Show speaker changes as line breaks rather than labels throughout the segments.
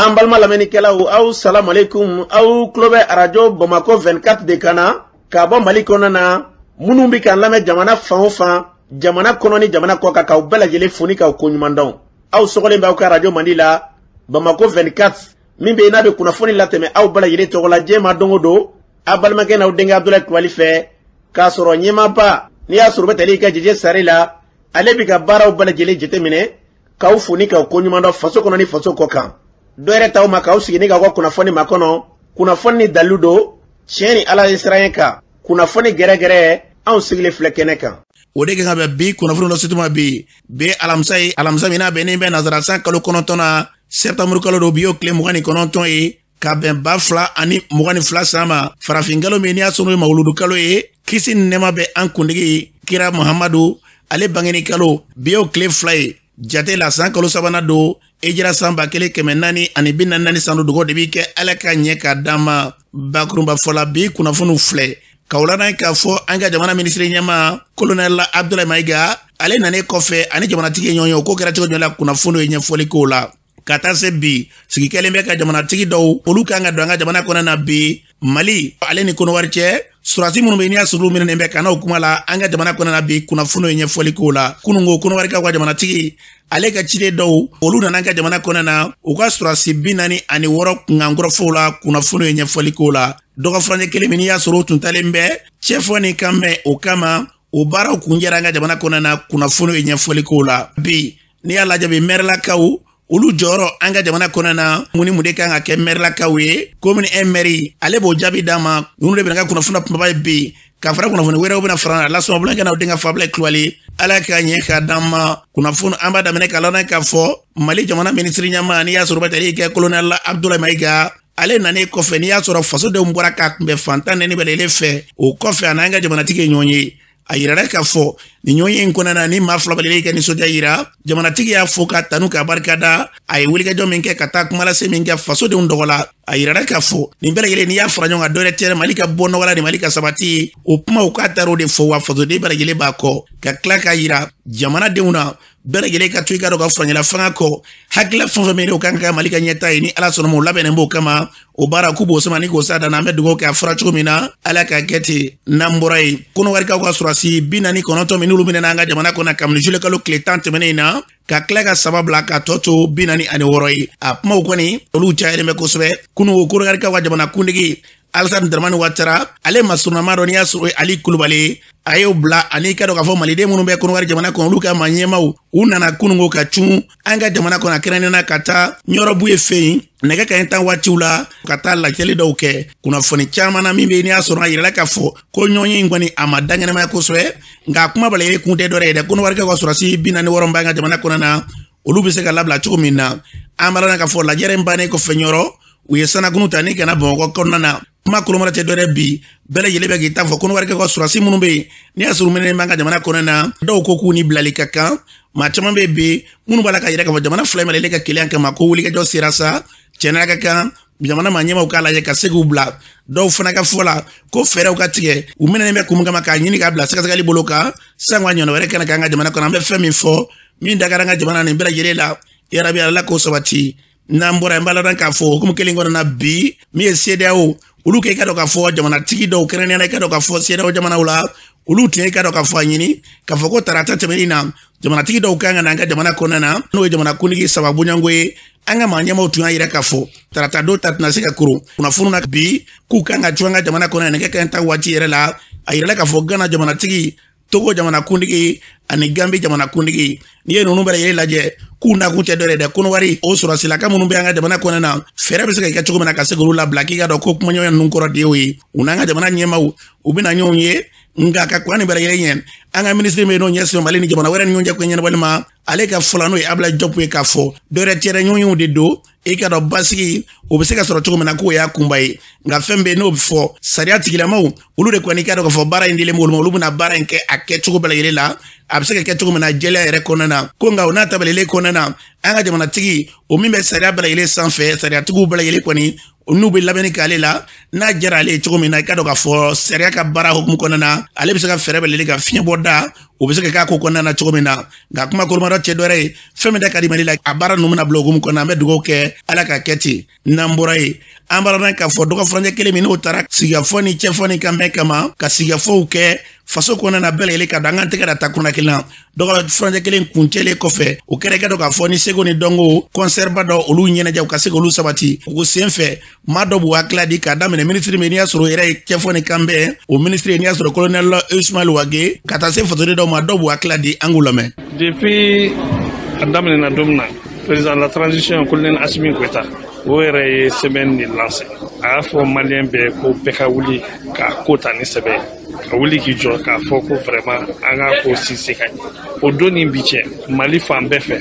An balima lamɛnnikɛlaw, aw salamu aleykum. Aw tulo bɛ arajo Bamakɔ 24 de kan na k'a bɔ Mali kɔnɔna na. Minnu bɛ k'an lamɛn jamana fan o fan, jamana kɔnɔ ni jamana kɔ kan, k'aw bɛɛ lajɛlen fo ni k'aw koɲuman dɔn. Aw sɔgɔlen bɛ aw ka arajo mandi la, Bamakɔ 24, min bɛ yen n'a bɛ kunnafoni latɛmɛ aw bɛɛ lajɛlen tɔgɔ la diɲɛ ma don o don, aw balimakɛ n'aw denkɛ Abudulayi Kulubali fɛ. K'a sɔrɔ ɲɛmaaba, n'i y'a sɔrɔ u bɛ tali kɛ Jeje Sare la, ale bɛ ka baaraw bɛɛ lajɛlen jateminɛ, k'aw fo ni k'aw koɲuman dɔn faso kɔnɔ ni faso kɔ kan. Dɔ yɛrɛ t'aw ma k'aw sigi ni k'aw ka kunnafoni makɔnɔ. Kunnafoni ni dalilu don, tiɲɛ ni Ala ye siran kan. Kunnafoni gɛrɛgɛrɛ, anw sigilen filɛ kɛnɛ kan.
O de kan ka bɛn bi kunnafoni lase tuma bi. Bi alamisa ye, alamisa min n'a bɛnnen bɛ nazara san kalo 9 na, sɛptanburu kalo don, bi y'o tile 29 ye, ka bɛn 2022 san ma, farafin kalo min n'i y'a sɔrɔ ye mawuludu kalo ye. Kisi ni nɛɛma bɛ an kuntigi kira Muhamadu, ale bangeni kalo, bi y'o tile 2 ye jate la, san kalo sabanan don, ejira san 1444 san don. Dugawu de bi kɛ Ala ka ɲɛ k'a d'an ma. Bakurunba fɔla, bi kunnafoniw filɛ ka wulana k'a fɔ an ka jamana minisiri ɲɛmaa kolonɛl Abdulayi Mayiga, ale nanen kɔfɛ ani jamanatigi ye ɲɔgɔn ye. O ko kɛra cogo jumɛn la? Kunnafoniw ye ɲɛfɔli k'o la. Ka taa se bi sigi kɛlen bɛ ka jamanatigi dɔw, olu kan ka don an ka jamana kɔnɔ na bi. Mali ale ni Kɔnɔwari cɛ, surasi minnu bɛ n'i y'a sɔrɔ minɛnen bɛ ka n'o kuma la an ka jamana kɔnɔ na bi, kunnafoniw ye ɲɛfɔli k'o la. Kununko Kɔnɔwarikaw ka jamanatigi, ale ka ciden dɔw, olu nana an ka jamana kɔnɔ na, u ka surasi 46 kunkankɔrɔfɔw la, kunnafoniw ye ɲɛfɔli k'o la. Dɔgɔfurancɛ kelen min n'i y'a sɔrɔ o tun talen bɛ cɛfɔ ni kan mɛn o kama, o baaraw kun jɛra an ka jamana kɔnɔ na, kunnafoniw ye ɲɛfɔli k'o la. Bi n'i y'a lajɛ bi, mɛrilakaw olu jɔyɔrɔ an ka jamana kɔnɔ na, mun ni mun de kan ka kɛ mɛrilakaw ye? Commune 1 mɛri, ale b'o jaabi d'an ma. Ninnu de bɛna ka kunnafoni kumaba ye bi, ka fara kunnafoni wɛrɛw bɛna fara lasɔn bulankɛ n'aw denkɛ Fabulayi Kulubali. Ala ka ɲɛ k'a d'an ma. Kunnafoni an b'a daminɛ ka lana k'a fɔ Mali jamana minisiri ɲɛmaa, n'i y'a sɔrɔ bɛ tali kɛ kolonɛl Abdulayi Mayiga, ale nanen kɔfɛ, n'i y'a sɔrɔ fasodenw bɔra k'a kunbɛn fantan nɛni bɛ lajɛlen fɛ. O kɔfɛ, a n'an ka jamanatigi ye ɲɔgɔn ye. A yirara k'a fɔ nin ɲɔgɔn ye in kɔnɔna na, ni maa fila bɛ lajɛlen kɛ nisɔndiya yira. Jamanatigi y'a fo ka tanu k'a barikada a ye wulikajɔ min kɛ ka taa kumalase min kɛ fasodenw tɔgɔ la. A yirara k'a fɔ nin bɛɛ lajɛlen, n'i y'a fara ɲɔgɔn kan, dɔ wɛrɛ tɛ Mali ka bɔ nɔgɔ la ni Mali ka sabati. O kumaw k'a taara o de fɔ, wa fasoden bɛɛ lajɛlen b'a kɔ, ka tila k'a yira jamanadenw na bɛɛ lajɛlen ka to i ka dɔn ka furancɛla fanga kɔ. Hakilila fɛn fɛn bɛ o kan ka Mali ka ɲɛta ye, ni Ala sɔnna ma, o labɛnnen b'o kama. O baara k'u b'o sama ni k'o sa dan. An bɛ dugawu kɛ a fɔra cogo min na, Ala ka kɛ ten. N'an bɔra yen, Kɔnɔwarikaw ka surasi 49 min n'olu minɛna an ka jamana kɔnɔ kabini juillet kalo tile 10 tɛmɛnen in na, ka tila ka 3 bila ka tɔ to 46 ye. A kumaw kɔni olu cayalen bɛ kosɛbɛ. Kunun o Kɔnɔwarikaw ka jamana kuntigi Alassane Dramane Ouattara, ale masurunama dɔ n'i y'a sɔrɔ Ali Kulubali, a y'o bila ani ka dɔn k'a fɔ maliden minnu bɛ Kɔnɔwari jamana kɔnɔ, olu ka maa ɲɛmaw, u nana kununko ka cun an ka jamana kɔnɔ, kɛrɛnkɛrɛnnenya ka taa Ɲɔrɔbu ye fɛ yen nɛgɛ kanɲɛ 10 waatiw la, ka taa lajɛli dɔw kɛ. Kunnafoni caman na min bɛ n'i y'a sɔrɔ a yirala k'a fɔ ko ɲɔgɔnye in kɔni a ma dankɛnɛmaya kosɛbɛ, nka kuma balalen kun tɛ dɔwɛrɛ ye dɛ. Kɔnɔwarikaw ka sɔrɔsi 46 b'an ka jamana kɔnɔ na, olu bɛ se ka labila cogo min na. An b'a k'a fɔ lajɛrɛ in bannen kɔfɛ Ɲɔrɔ, u ye sanakunu ta ni kana Bamakɔ kɔnɔna na. Kuma kolomara tɛ dɔwɛrɛ bi, bɛɛ lajɛlen bɛ k'i ta fɔ. Kɔnɔwarikaw ka sɔrɔsi minnu bɛ yen n'i y'a sɔrɔ minɛnen b'an ka jamana kɔnɔ na, dɔw ko k'u ni bilali ka kan. Maa caman bɛ bi minnu b'a la ka yira k'a fɔ jamana fila in bɛ ka keleya kama, ko wulikajɔ sera sa, tiɲɛna ka kan jamana maa ɲɛmaaw k'a lajɛ ka se k'u bila. Dɔw fana ka fɔ la ko fɛɛrɛw ka tigɛ u minɛnen bɛ kun min kama, k'a ɲini k'a bila sɛgɛsɛgɛli bolo kan, sango a ɲɔgɔnna wɛrɛ kana k'an ka jamana kɔnɔ. An bɛ fɛn min fɔ min dakara an ka jamana nin bɛɛ lajɛlen la, yarabi Ala k'o sabati. N'an bɔra yen, n b'a ladɔn k'a fɔ hukumu kelen kɔnɔ na bi, min ye CEDEAO, olu k'e ka dɔn k'a fɔ jamanatigi dɔw, kɛrɛnkɛrɛnnenya i ka dɔn k'a fɔ CEDEAO jamanaw la, olu tun ye ka dɔn k'a fɔ a ɲini k'a fɔ ko tarata tɛmɛnen na, jamanatigi dɔw kan ka na an ka jamana kɔnɔna na, n'o ye jamanakuntigi 3 bonyanko ye. An ka maa ɲɛmaaw tun y'a yira k'a fɔ tarata don ta tɛna se ka koron. Kunnafoni na bi k'u kan ka cun an ka jamana kɔnɔ nɛgɛ kanɲɛ 10 waati yɛrɛ la. A yirala k'a fɔ Gana jamanatigi, Togo jamanakuntigi ani Gambi jamanakuntigi, n'i ye ninnu bɛɛ lajɛlen lajɛ, k'u nakun tɛ dɔwɛrɛ dɛ, Kɔnɔwari o sɔrɔsilaka minnu bɛ an ka jamana kɔnɔ na, fɛɛrɛ bɛ se ka kɛ cogo min na ka se k'olu labila. K'i ka dɔn ko kumaɲɔgɔnya ninnu kɔrɔ de y'o ye, u n'an ka jamana ɲɛmaaw u bɛna ɲɔgɔn ye. Nka ka kɔn nin bɛɛ lajɛlen ɲɛ, an ka minisiri min n'o ɲɛsin Mali ni jamana wɛrɛ ni ɲɔgɔn cɛ ko ɲɛnabɔli ma, ale ka fɔla n'o ye Abulayi Jɔpu ye, k'a fɔ dɔwɛrɛ tɛ dɛ, ɲɔgɔnyew de don, i ka dɔn basigi o bɛ se ka sɔrɔ cogo min na, k'o y'a kunba ye. Nka fɛn bɛ yen n'o bɛ fɔ sariya tigilamaw, olu de kɔni ka dɔn k'a fɔ baara in dilen b'olu ma, olu bɛna baara in kɛ a kɛcogo bɛɛ lajɛlen la, a bɛ se ka kɛ cogo min na jɛlenya yɛrɛ kɔnɔna na. Ko nka o n'a ta bɛɛ lajɛlen kɔnɔna na, an ka jamanatigi o min bɛ sariya bɛɛ lajɛlen sanfɛ, sariyatigiw bɛɛ lajɛlen kɔni N'u bɛ labɛnni k'ale la, n'a jara ale ye cogo min na, i ka dɔn k'a fɔ sariya ka baara hukumu kɔnɔna na, ale bɛ se ka fɛɛrɛ bɛɛ lajɛlen ka fiɲɛ bɔ da o bɛ se ka k'a ko kɔnɔna na cogo min na. Nka kuma kolomadɔ cɛ dɔwɛrɛ ye fɛn min da ka di Mali la, a baara ninnu bɛna bila hukumu kɔnɔ. An bɛ dugawu kɛ Ala ka kɛ ten. N'an bɔra yen, an b'a dɔn k'a fɔ dɔgɔ furancɛ kelen min n'o taara sigikafɔ ni cɛfɔ ni kanbɛn kama ka sigikafɔw kɛ faso kɔnɔna na bɛɛ lajɛlen ka don an k'an tɛgɛ da takuna kelen na. Dɔgɔ furancɛ kelen kuncɛlen kɔfɛ, o kɛra i ka dɔn k'a fɔ ni seko ni dɔnko kɔnsɛriba dɔ olu ɲɛnajɛ u ka se k'olu sabati. O sen fɛ, maa dɔ b'u hakilila di k'a daminɛ minisiri min n'i y'a sɔrɔ o yɛrɛ ye cɛfɔ ni kanbɛn o minisiri, n'i y'a sɔrɔ colonel Ismaël Wagué, ka taa se fasoden dɔw ma, dɔw b'u hakilila di, an k'u lamɛn.
Depuis a daminɛna don min na, président de la transition, colonel Assimi Goïta, o yɛrɛ ye semaine de lancé. A y'a fɔ maliyɛn bɛɛ ko bɛɛ ka wuli k'a ko ta ni sɛbɛ ye, ka wuli k'i jɔ k'a fɔ ko vraiment an k'a ko sinsin ka ɲɛ. O don ni bi cɛ, Mali fan bɛɛ fɛ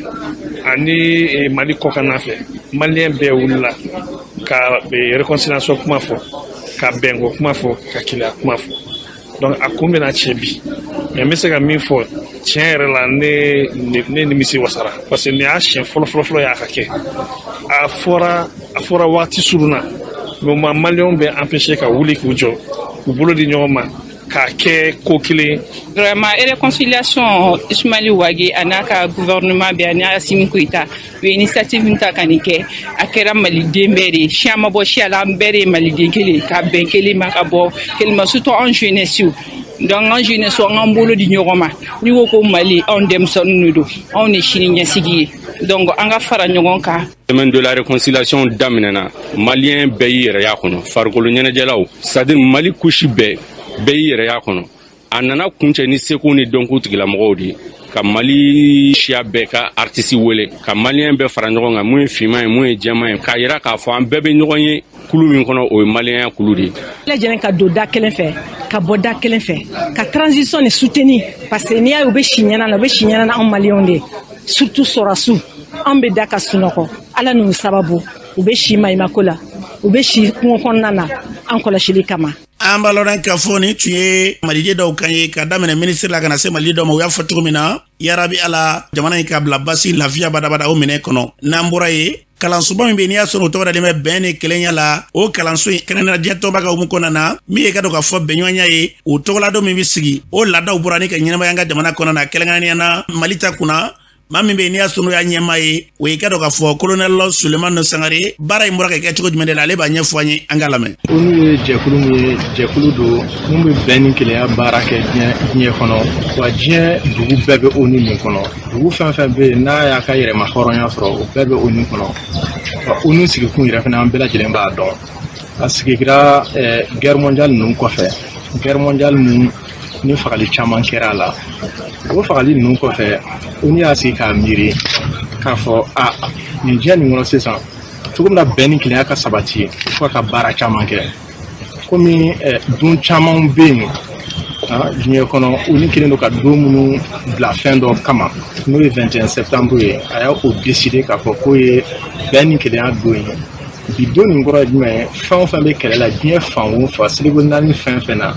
ani Mali kɔkanna fɛ, maliyɛn bɛɛ wulila ka réconciliation kuma fɔ, ka bɛnko kuma fɔ, ka kelenya kuma fɔ. Donc a kun bɛna cɛ bi, mais n bɛ se ka min fɔ tiɲɛ yɛrɛ la, ne nimisi wasara, parce que nin y'a siɲɛ fɔlɔ fɔlɔ fɔlɔ y'a ka kɛ. A fɔra waati surun na, mais ma maliyɛnw bɛ empêcher ka wuli k'u jɔ, k'u bolo di ɲɔgɔn ma k'a kɛ ko kelen.
Vraiment, réconciliation, Ismaël Wagué a n'a ka gouvernement bɛɛ ani Assimi Goïta u ye initiative min ta ka nin kɛ, a kɛra maliden bɛɛ de ye. Siya ma bɔ siya la, an bɛɛ de ye maliden kelen, ka bɛn kelen ma, ka bɔ kelen ma, surtout an jeunesse. Donc an jeunesse, an k'an bolo di ɲɔgɔn ma. N'i ko ko Mali, anw denmisɛnninw de don, anw de sini ɲɛsigi ye. Donc an ka fara ɲɔgɔn kan.
Semaine de la réconciliation daminɛna, maliyɛn bɛɛ y'i yɛrɛ y'a kɔnɔ, farikolo ɲɛnajɛlaw, c'est à dire Mali couche bɛɛ, bɛɛ y'i yɛrɛ y'a kɔnɔ. A nana kuncɛ ni seko ni dɔnko tigilamɔgɔw de ye, ka Mali siya bɛɛ ka artiste wele, ka maliyɛn bɛɛ fara ɲɔgɔn kan, mun ye finman ye, mun ye jɛman ye, k'a yira k'a fɔ an bɛɛ bɛ ɲɔgɔn ye kulu min kɔnɔ, o ye maliyɛnya kulu de ye.
Lajɛlen ka don da kelen fɛ, ka bɔ da kelen fɛ, ka transition ni soutenir, parce que n'i y'a ye u bɛ si ɲɛna na, u bɛ si ɲɛna na anw maliyɛnw de ye, surtout sɔrɔsiw. Anw bɛ da ka sunɔgɔ, Ala n'u sababu, u bɛ si maɲumako la, u bɛ si kungo kɔnɔna na an kɔlɔsili kama.
An b'a lɔn k'a fɔ nin tun ye maliden dɔw kan ye, ka daminɛ minisiri la ka na se maliden dɔw ma. U y'a fɔ cogo min na, yarabi Ala jamana in ka bila basi lafiya badabada o minɛ kɔnɔ. N'an bɔra yen, kalansoba min bɛ yen n'i y'a sɔrɔ o tɔgɔ dalen bɛ bɛn ni kelenya la, o kalanso in kɛrɛnkɛrɛnnenya diɲɛ tɔnba ka hukumu kɔnɔna na, min ye ka dɔn k'a fɔ bɛnɲɔgɔnya ye, o tɔgɔladon min bɛ sigi, o laadaw bɔra ni ka ɲɛnamaya an ka jamana kɔnɔna na, kɛrɛnkɛrɛnnenya na Mali ta kunna. Maa min bɛ yen n'i y'a sɔrɔ n'o y'a ɲɛmaa ye, o ye ka dɔn k'a fɔ colonel Sulemani Sangare. Baara in bɔra ka kɛ cogo jumɛn de la, ale b'a ɲɛfɔ an ye, an k'a lamɛn.
ONU ye jɛkulu min ye, jɛkulu don mun bɛ bɛn ni kelenya baara kɛ diɲɛ kɔnɔ. Wa diɲɛ dugu bɛɛ bɛ ONU nin kɔnɔ. Dugu fɛn fɛn bɛ yen n'a y'a ka yɛrɛma hɔrɔnya sɔrɔ, o bɛɛ bɛ ONU kɔnɔ. Wa ONU sigikun yɛrɛ fana, an bɛɛ lajɛlen b'a dɔn, a sigira guerre mondiale ninnu kɔfɛ, guerre mondiale mun ni fagali caman kɛra a la. O fagali ninnu kɔfɛ, ONU y'a sigi k'a miiri k'a fɔ a nin diɲɛ nin kɔnɔ sisan, cogo min na bɛn ni kelenya ka sabati, fo ka baara caman kɛ. Komi dun caman bɛ yen diɲɛ kɔnɔ, ONU kɛlen don ka don minnu bila fɛn dɔ kama, n'o ye 21 septembre ye, a y'a o décider k'a fɔ k'o ye bɛn ni kelenya don ye. Bi don nin kɔrɔ ye jumɛn ye? Fɛn o fɛn bɛ kɛlɛ la diɲɛ fan o fan, seleke naani fɛn fɛn na,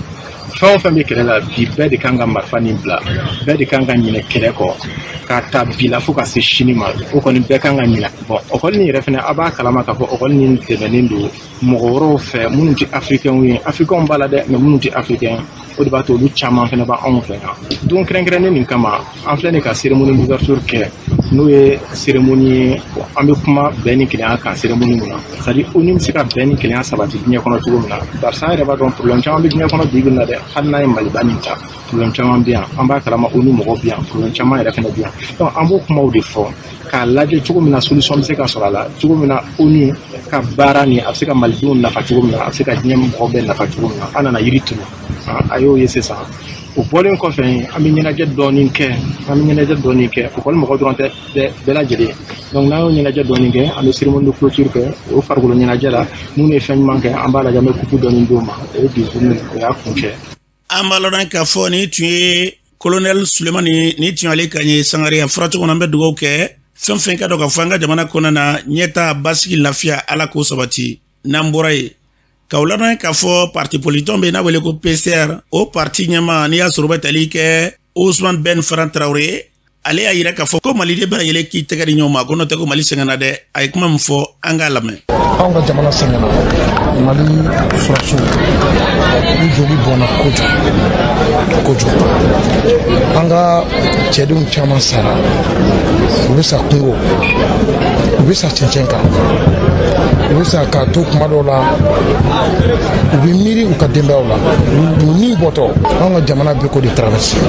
fɛn o fɛn bɛ kɛlɛ la bi, bɛɛ de kan ka marifa nin bila, bɛɛ de kan ka ɲinɛ kɛlɛ kɔ k'a ta bi la fo ka se sini ma. O kɔni, bɛɛ kan ka ɲinɛ. Bɔn, ɔkɔli nin yɛrɛ fɛnɛ, a b'a kalama k'a fɔ ɔkɔli nin dɛmɛnen don mɔgɔ wɛrɛw fɛ minnu tɛ afirikɛnw ye. Afirikɛnw b'a la dɛ, mɛ minnu tɛ afirikɛn, o de b'a to olu caman fɛnɛ b'anw fɛ yan. Don kɛrɛnkɛrɛnnen nin kama, an filɛ nin ka cérémonie d'ouverture kɛ, n'o ye cérémonie ye an bɛ kuma bɛn ni kelenya kan. Cérémonie mun na, c'est à dire ONU bɛ se ka bɛn ni kelenya sabati diɲɛ kɔnɔ cogo min na, barisa an yɛrɛ b'a dɔn problème caman bɛ diɲɛ kɔnɔ bi bi in na dɛ. Hali n'a ye Maliba nin ta, problème caman bɛ yan, an b'a kalama. ONU mɔgɔw bɛ yan, problème caman yɛrɛ fɛnɛ bɛ yan. Donc an b'o kumaw de fɔ k'a lajɛ cogo min na solution bɛ se ka sɔrɔ a la, cogo min na ONU ka baara nin a bɛ se ka malidenw nafa cogo min na, a bɛ se ka diɲɛ mɔgɔw bɛɛ nafa cogo min na. An nana yiri turu, a y'o ye sisan. O bɔlen kɔfɛ, an bɛ ɲɛnajɛ dɔɔnin kɛ, an bɛ ɲɛnajɛ dɔɔnin kɛ. O kɔni mɔgɔ dɔrɔn tɛ, bɛɛ lajɛlen. Donc n'an y'o ɲɛnajɛ dɔɔnin kɛ, an bɛ cérémonie de clôture kɛ. O farikolo ɲɛnajɛ la, minnu ye fɛn ɲuman kɛ, an b'a lajɛ, an bɛ coupe dɔɔnin d'o ma. O ye bi journée, o y'a kuncɛ.
An b'a lɔn k'a fɔ nin tun ye colonel Sulemani, nin tun y'ale ka ɲɛ Sangare. A fɔra cogo min na, an bɛ dugawu kɛ fɛn fɛn ka dɔn k'a fɔ an ka jamana kɔnɔna na, ɲɛta, basigi, lafiya, Ala k'o sabati. N'an bɔra yen, k'aw ladɔn k'a fɔ parti politique bɛ yen n'a wele ko PCR, o parti ɲɛma n'i y'a sɔrɔ o bɛ tali kɛ Ousmane Ben Faran Traoré, ale y'a yira k'a fɔ ko maliden bɛɛ lajɛlen k'i tɛgɛ di ɲɔgɔn ma, ko n'o tɛ ko Mali sɛgɛnna dɛ. A ye kuma min fɔ, an k'a lamɛn.
Anw ka jamana sɛgɛnna, Mali sɔrɔsiw u joli bɔnna kojugu kojugu. An ka cɛdenw caman sara, u bɛ sa kungo, u bɛ sa cɛncɛn kan, u bɛ sa k'a to kuma dɔw la u bɛ miiri u ka denbayaw la, u ni bɔtɔ. Anw ka jamana bɛ k'o de traverser.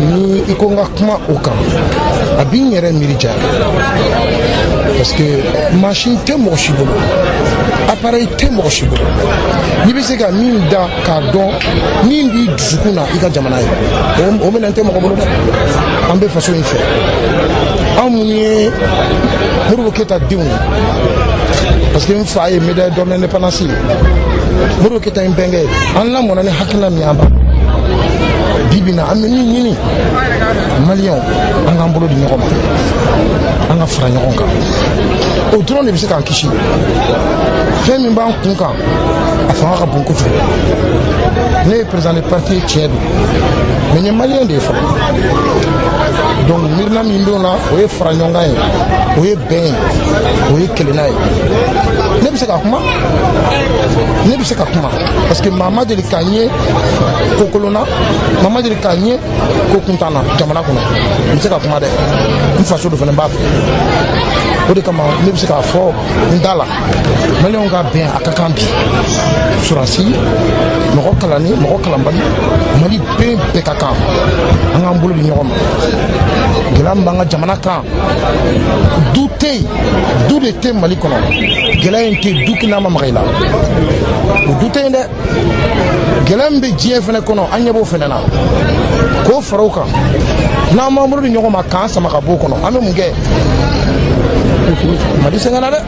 Ni i ko n ka kuma o kan, a b'i n yɛrɛ miiri diya, parce que mansin tɛ mɔgɔ si bolo, appareil tɛ mɔgɔ si bolo n'i bɛ se ka min da k'a dɔn min b'i dusukun na i ka jamana ye, o minɛn tɛ mɔgɔ bolo dɛ. An bɛ faso in fɛ, anw minnu ye Modibo Keyita denw ye, parce que n fa ye médaille d'or d'indépendance ye, Modibo Keyita ye n bɛnkɛ ye. An lamɔna ni hakilina min ye, an b'a bi bi in na, an bɛ min ɲini maliyɛnw, an k'an bolo di ɲɔgɔn ma, an ka fara ɲɔgɔn kan. O dɔrɔn de bɛ se k'an kisi. Fɛn min b'an kun kan, a fanga ka bon kojugu. Ne ye président de parti ye, tiɲɛ don, mais n ye maliyɛn de ye fɔlɔ. Donc miirina min b'o la, o ye fara ɲɔgɔn kan ye, o ye bɛn ye, o ye kelenna ye. Ne bɛ se ka kuma, ne bɛ se ka kuma, parce que maa ma deli k'a ye ko kolon na, maa ma deli k'a ye ko kuntan na jamana kɔnɔ. N bɛ se ka kuma dɛ, n faso de fana b'a fɛ. O de kama ne bɛ se k'a fɔ n da la, maliyɛnw ka bɛn a ka kan bi. Surasi, mɔgɔ kalanni, mɔgɔ kalanbali, Mali bɛɛ bɛɛ ka kan, an k'an bolo di ɲɔgɔn ma. Gɛlɛya min b'an ka jamana kan, du tɛ yen, du de tɛ Mali kɔnɔ gɛlɛya in tɛ du k'i n'a ma maga i la, o du tɛ yen dɛ. Gɛlɛya min bɛ diɲɛ fana kɔnɔ, an ɲɛ b'o fana na, k'o fara o kan. N'an m'an bolo di ɲɔgɔn ma k'an sama ka bɔ o kɔnɔ, an bɛ mun kɛ? Mali sɛgɛnna dɛ.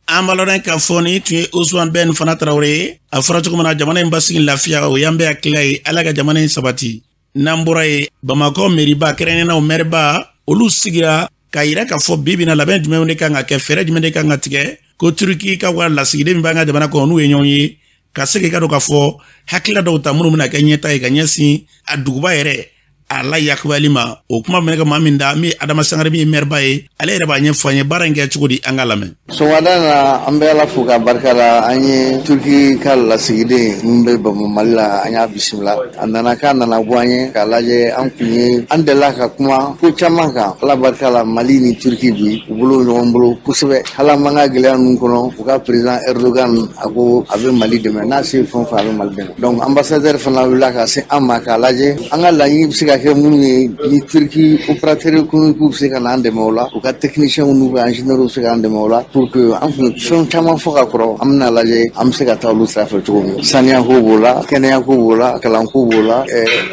An b'a lɔn k'a fɔ ni tun ye Ousmane Ben Fana Tarawele ye. A fɔra cogo min na, jamana in basigi, lafiya, o y'an bɛɛ hakilila ye. Ala ka jamana in sabati. N'an bɔra ye, Bamakɔ meriba, kɛrɛnkɛrɛnnenya mɛriba, olu sigira k'a yira k'a fɔ bi bi na, labɛn jumɛnw de kan ka kɛ, fɛɛrɛ jumɛn de kan ka tigɛ ko Turiki ka wa lasigiden min b'an ka jamana kɔnɔ, n'u ye ɲɔgɔn ye, ka se k'i ka dɔn k'a fɔ hakilila dɔw ta minnu bɛna kɛ ɲɛta ye ka ɲɛsin a duguba yɛrɛ a la yakubali ma. O kuma minɛ ka maa min da, min ye Adama Sangare, min ye mɛriba ye, ale yɛrɛ b'a ɲɛfɔ an ye baara in kɛ cogo di. An ka lamɛn.
Sɔgɔmada na, an bɛ Ala fo ka barika la. An ye Turki ka lasigiden min bɛ Bamako, Mali la, an y'a bisimila. A nana k'a nana bɔ an ye k'a lajɛ. An kun ye an delila ka kuma ko caman kan. Ala barika la, Mali ni Turki bi u bolo ɲɔgɔn bolo kosɛbɛ. Hali an b'an ka gɛlɛya ninnu kɔnɔ, u ka président Erdogan, a ko a bɛ Mali dɛmɛ, n'a se fɛn o fɛn, a bɛ Mali dɛmɛ. Donc ambassadeur fana wulila ka se an ma k'a lajɛ an ka laɲini bɛ se ka kɛ minnu ye, ni Turki opérateur économique bɛ se ka n'an dɛmɛ o la, u ka techniciens n'u ka ingénieurs bɛ se k'an dɛmɛ o la, pour que an kun ye fɛn caman fɔ ka kɔrɔ, an bɛna lajɛ an bɛ se ka taa olu sira fɛ cogo min. Saniya ko b'o la, kɛnɛya ko b'o la, kalanko b'o la,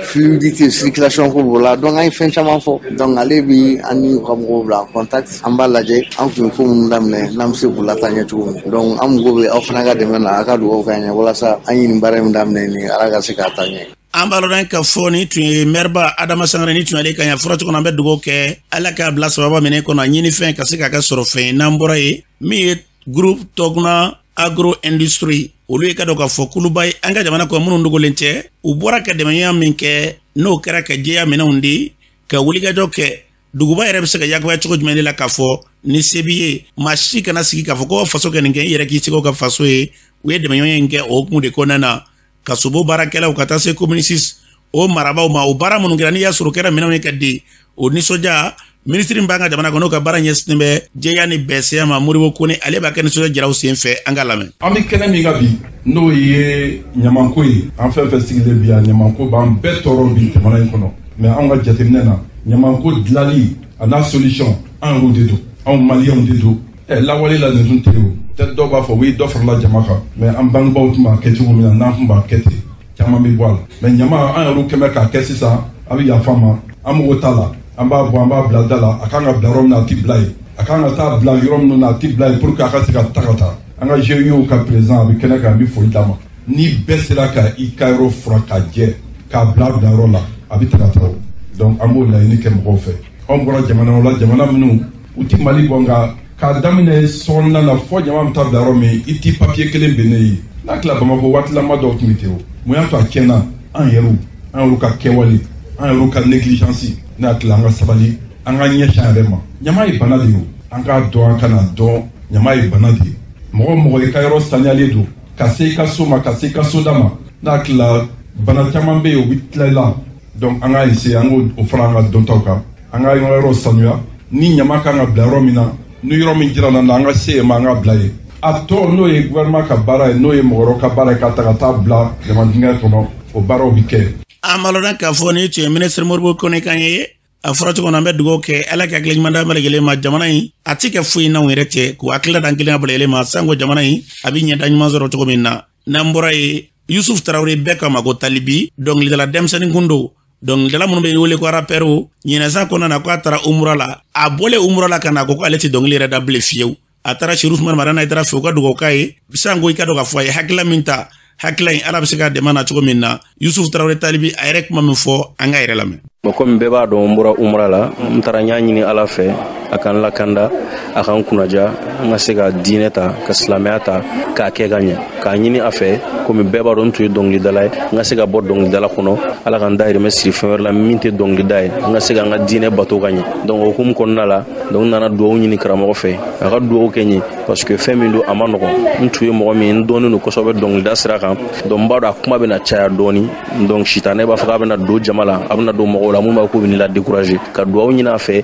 fluidité circulation ko b'o la. Donc an ye fɛn caman fɔ. Donc ale bi an ni u ka mɔgɔw bila en contact. An b'a lajɛ an kun ye ko minnu daminɛ, n'an bɛ se k'u lataa ɲɛ cogo min. Donc an mago bɛ aw fana ka dɛmɛ na, a ka dugawu k'an ye walasa an ye nin baara in daminɛ nin, Ala ka se k'a taa ɲɛ.
An b'a lɔn k'a fɔ ni tun ye mɛriba Adama Sangare, ni tun y'ale ka ɲa fɔra cogo min na. An bɛ dugawu kɛ, Ala k'a bila sababa minɛ kɔnɔ, a ɲini fɛn ka se k'a kɛ sɔrɔ fɛn ye. N'an bɔra yen, min ye groupe Toguna Agro Industrie, olu ye ka dɔn k'a fɔ kuluba ye an ka jamana kɔnɔ minnu dogolen tɛ. U bɔra ka dɛmɛya min kɛ, n'o kɛra ka jɛya minɛnw di, ka wulikajɔ kɛ duguba yɛrɛ bɛ se ka yakubaya cogo jumɛn de la, k'a fɔ ni se b'i ye, maa si kana sigi k'a fɔ ko faso kɛ nin kɛ, i yɛrɛ k'i seko ka faso ye. U ye dɛmɛɲɔgɔnya in kɛ o hukumu de kɔnɔna na, ka sobo baarakɛlaw ka taa se commune 6 o marabaaw ma. O baara minnu kɛra, n'i y'a sɔrɔ o kɛra minɛnw ye ka di, o nisɔndiya, minisiri min b'an ka jamana kɔnɔ, n'o ka baara ɲɛsinnen bɛ jɛya ni bɛnsɛnya ma, Modibo Kone, ale b'a kɛ nisɔndiya jiraw sen fɛ. An ka lamɛn.
An bɛ kɛnɛ min kan bi, n'o ye ɲamanko ye, an fɛn fɛn sigilen bi yan, ɲamanko b'an bɛɛ tɔɔrɔ bi jamana in kɔnɔ. Mais anw ka jateminɛ na, ɲamanko dilanli a n'a solution, an yɛrɛw de don, anw maliyɛnw de don. Ɛ, lawale la, nin tun tɛ yen o. Peut-être dɔw b'a fɔ oui, dɔ farala jama kan, mais an bangebaaw tun b'a kɛ cogo min na, n'an tun b'a kɛ ten, caman bɛ bɔ a la. Mais ɲama, an yɛrɛw kɛn bɛ k'a kɛ sisan. A bɛ yafa n ma, an mago t'a la, an b'a bɔ, an b'a bila da la. A kan ka bila yɔrɔ min na, a ti bila yen. A kan ka taa bila yɔrɔ minnu na, a ti bila yen, pour que a ka se ka ta ka taa. An ka GIE ka président, a bɛ kɛnɛ kan, an bɛ foli d'a ma. Ni bɛɛ sera ka i ka yɔrɔ furan ka jɛ k'a bila bilayɔrɔ la, a bɛ ta ka taa o. Donc an b'o laɲini kɛ mɔgɔw fɛ. Anw bɔra jamanaw la, jamana minnu u ti Mali bɔ, nka k'a daminɛ sokɔnɔna na fɔ ɲama bɛ taa bila yɔrɔ min, i ti papiye kelen bɛnnen ye. N'a tila Bamakɔ, waatilama dɔw tun bɛ ten o. Mun y'a to a tiɲɛna? An yɛrɛw, an yɛrɛw ka kɛwale, an yɛrɛw ka négligence. N'a tila, an ka sabali, an ka ɲɛsin an yɛrɛ ma. Ɲama ye bana de ye o, an k'a dɔn, an kana dɔn, ɲama ye bana de ye. Mɔgɔ o mɔgɔ i ka yɔrɔ saniyalen don ka se i ka so ma, ka se i ka soda ma, n'a hakili bana caman bɛ yen, o bɛ tila i la. Donc an k'a essayer an k'o fara an ka dɔntaw kan, an ka yɔrɔ sanuya. Ni ɲama kan ka bila yɔrɔ min na, ni yɔrɔ min jira na, an ka se yen ma, an ka bila yen. A tɔ n'o ye gouvernement ka baara ye, n'o ye mɔgɔ wɛrɛw ka baara ye, ka ta ka taa bila ɲama dingɛ kɔnɔ, o baaraw bɛ kɛ.
An b'a lɔn k'a fɔ ni tun ye minisiri Modibo Kone kan ye. A fɔra cogo min na, an bɛ dugawu kɛ Ala ka hakili ɲuman d'an bɛɛ lajɛlen ma. Jamana in a ti kɛ foyi n'anw yɛrɛ cɛ, k'u hakili d'an kelen bɛɛ lajɛlen ma, sanko jamana in a bɛ ɲɛda ɲuman sɔrɔ cogo min na. N'an bɔra yen, Yusuf Tarawele, bɛɛ k'a ma ko Talibi, dɔnkilidala denmisɛnnin kun don, dɔnkilidala minnu bɛ wele ko rapɛriw. Ɲinɛsa kɔnɔna na, k'a taara umura la. A bɔlen umura la ka na, ko ale tɛ dɔnkili yɛrɛ da bilen fiyewu. A taara Sherif Umar Marana taara fɛ, u ka dugawu k'a ye, sanko i ka dɔn k'a fɔ a ye hakilila min ta, hakilila in Ala bɛ se k'a dɛmɛ na cogo min na. Yusuf Tarawele Talibi a yɛrɛ kuma min fɔ, an ka yɛrɛ lamɛn.
Bon, komi bɛɛ b'a dɔn, n bɔra umra la, n taara n y'a ɲini Ala fɛ a ka n lakanda, a ka n kunnaja, n ka se ka diinɛ ta, ka silamɛya ta k'a kɛ ka ɲɛ, k'a ɲini a fɛ. Komi bɛɛ b'a dɔn, n tun ye dɔnkilidala ye, n ka se ka bɔ dɔnkilidala kɔnɔ, Ala ka n dahirimɛ siri fɛn wɛrɛ la min tɛ dɔnkilida ye, n ka se ka n ka diinɛ bato ka ɲɛ. Donc o hukumu kɔnɔna la, donc n nana duwawu ɲini karamɔgɔ fɛ, a ka duwawu kɛ n ye, parce que fɛn min don, a ma nɔgɔn. N tun ye mɔgɔ min, n dɔnnen don kosɛbɛ dɔnkilida sira kan, donc n b'a dɔn a kuma bɛna caya dɔɔni. Donc sitanɛ b'a fɔ k'a bɛna don jama la, a bɛna don mɔgɔw la mun b'a k'u bɛ ne la décourager. Ka duwawu ɲini a fɛ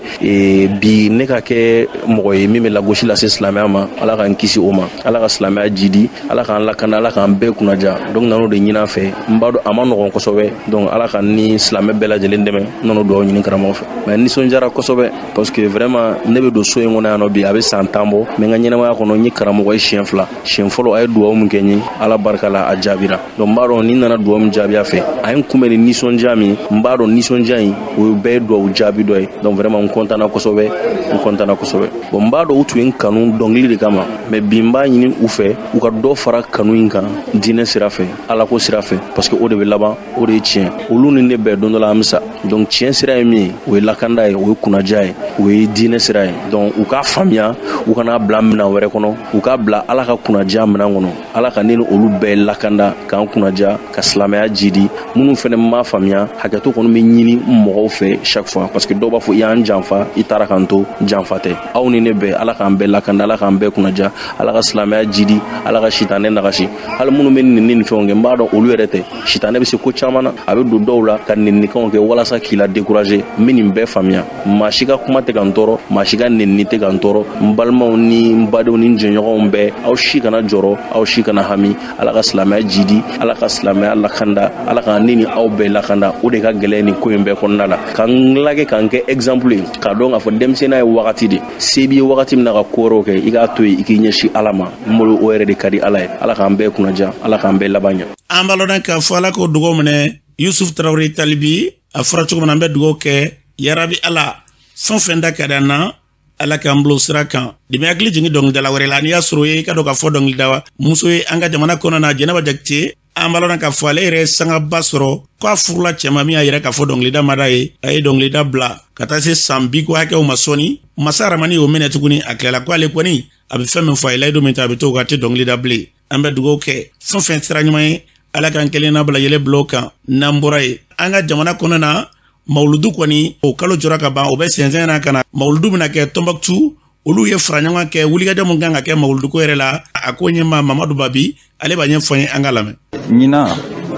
bi ne ka kɛ mɔgɔ ye min bɛ lagosi lase silamɛya ma. Ala k'an kisi o ma, Ala ka silamɛya jidi, Ala k'an lakana, Ala k'an bɛɛ kunnaja. Donc nan'o de ɲini a fɛ. N b'a dɔn a ma nɔgɔn kosɛbɛ, donc Ala ka ni silamɛ bɛɛ lajɛlen dɛmɛ. N nan'o duwawu ɲini karamɔgɔ fɛ. Mais nisɔndiyara kosɛbɛ, parce que vraiment ne bɛ don so in kɔnɔ yan nɔ bi, a bɛ san 10 bɔ, mais n ka ɲɛnamaya kɔnɔ n ye karamɔgɔ ye siɲɛ 2. Siɲɛ fɔlɔ, a ye duwawu min kɛ n ye, Ala barika la, a jaabira. Donc n b'a dɔn ni n nana duwawu min jaabi a fɛ, a ye n kunbɛn ni nisɔndiya min, n b'a dɔn nisɔndiya in o bɛɛ ye duwawu jaabi dɔ ye. Donc vraiment n kɔntanna kosɛbɛ, n kɔntanna kosɛbɛ. Bon, n b'a dɔn u tun ye n kanu dɔnkili de kama, mais bi n b'a ɲini u fɛ u ka dɔ fara kanu in kan diinɛ sira fɛ, Alako sira fɛ, parce que o de bɛ laban, o de ye tiɲɛ. Olu ni ne bɛɛ, don dɔ la an bɛ sa. Donc tiɲɛ sira ye min ye, o ye lakanda ye, o ye kunnaja ye, o ye diinɛ sira ye. Donc u k'a faamuya, u kana bila minɛn wɛrɛ kɔnɔ, u k'a bila Ala ka kunnaja minɛn kɔnɔ. Ala ka ne ni olu bɛɛ lakanda, k'an kunnaja, ka silamɛya jidi. Minnu fɛnɛ m'a faamuya, hakɛto kɔni bɛ ɲini mɔgɔw fɛ chaque fois, parce que dɔw b'a fɔ i y'an janfa, i taara k'an to. Janfa tɛ, aw ni ne bɛɛ, Ala k'an bɛɛ lakanda, Ala k'an bɛɛ kunnaja, Ala ka silamɛya jidi, Ala ka sitanɛ nagasi. Hali minnu bɛ nɛni ni fɛnw kɛ, n b'a dɔn olu yɛrɛ tɛ. Sitanɛ bɛ se ko caman na, a bɛ don dɔw la ka nɛnikanw kɛ walasa k'i la décourager. N bɛ nin bɛɛ faamuya. Maa si ka kuma tɛ ka n tɔɔrɔ, maa si ka nɛni tɛ ka n tɔɔrɔ. N balimaw ni n badenw ni n jɛɲɔgɔnw bɛɛ, aw si kana jɔrɔ, aw si kana hami. Ala ka silamɛya jidi, Ala ka silamɛya lakanda, Ala ka ne ni aw bɛɛ lakanda. O de ka gɛlɛn nin ko in bɛɛ kɔnɔna la, ka n lajɛ k'an kɛ exemple ye, k'a dɔn k'a fɔ denmisɛnninya ye wagati de se b'i ye. Wagati min na ka ko wɛrɛw kɛ, i k'a to yen, i k'i ɲɛsin Ala ma. N bolo o yɛrɛ de ka di Ala ye. Ala k'an bɛɛ kunnaja, Ala k'an bɛɛ laban ɲɛ.
An b'a lɔn k'a fɔ Ala k'o dugawu minɛ. Yusuf Tarawele Talibi, a fɔra cogo min na, an bɛ dugawu kɛ yarabi Ala fɛn o fɛn da ka di an na, Ala k'an bilo sira kan. Demi hakili jigin dɔnkilidala wɛrɛ la, n'i y'a sɔrɔ ye i ka dɔn k'a fɔ dɔnkilida muso ye an ka jamana kɔnɔ na, Jɛnɛba Jakite. An b'a lɔn k'a fɔ ale yɛrɛ sangaba sɔrɔ ko a furula cɛ ma min y'a yɛrɛ k'a fɔ dɔnkilida ma d'a ye, a ye dɔnkilida bila ka taa se san 50 ko hakɛw ma. Sɔɔni masa Ramani y'o minɛ tuguni, a tilala ko ale kɔni a bɛ fɛn min fɔ, a ye layidu min ta, a bɛ to ka tɛ dɔnkilida bilen. An bɛ dugawu kɛ fɛn o fɛn sira ɲuman ye, Ala k'an kelen n'a bila yɛlɛ bila o kan. N'an bɔra yen, an ka jamana kɔnɔ na, mawuludu kɔni o kalo jɔra ka ban, o bɛ sɛnsɛn na ka na. Mawuludu bɛna kɛ Tɔnbɔkutu. Olu ye fara ɲɔgɔn kɛ wulikajɔ min kan ka kɛ mawuluduko yɛrɛ la, a ko ɲɛma Mamadu Babi, ale b'a ɲɛfɔ n ye, an ka lamɛn.
Ɲinan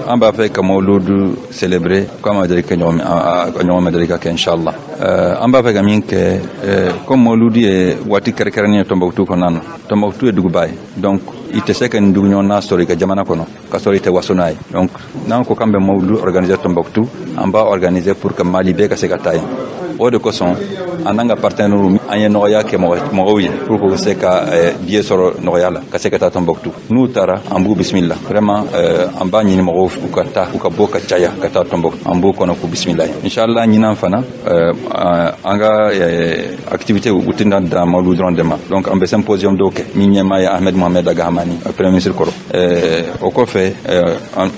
an b'a fɛ ka mawuludu célébrer comme a deli ka ɲɔgɔn ma deli ka kɛ, inshallah. An b'a fɛ ka min kɛ, comme mawuludu ye waati kɛrɛnkɛrɛnnen ye Tɔnbɔkutu kɔnɔna na, Tɔnbɔkutu ye duguba ye, donc i tɛ se ka nin dugu ɲɔgɔnna sɔrɔ i ka jamana kɔnɔ ka sɔrɔ i tɛ waso n'a ye. Donc n'an ko k'an bɛ mawuludu organiser Tɔnbɔkutu, an b'a organiser pour que Mali bɛɛ ka se ka taa yen. O de kosɔn an n'an ka partenaires, an ye nɔgɔya kɛ mɔgɔw ye pour que u se ka billet sɔrɔ nɔgɔya la ka se ka taa Tɔnbɔkutu. N'u taara, an b'u bisimila vraiment. An b'a ɲini mɔgɔw u ka taa, u ka bɔ ka caya ka taa Tɔnbɔkutu, an b'u kɔnɔ k'u bisimila. Inshallah, ɲinan fana an ka activité u tɛna dan mawuludu dɔrɔn de ma. Donc an bɛ symposium dɔw kɛ min ɲɛmaa ye Ahmed Mohamed Ag Hamani, premier ministre kɔrɔ. O kɔfɛ,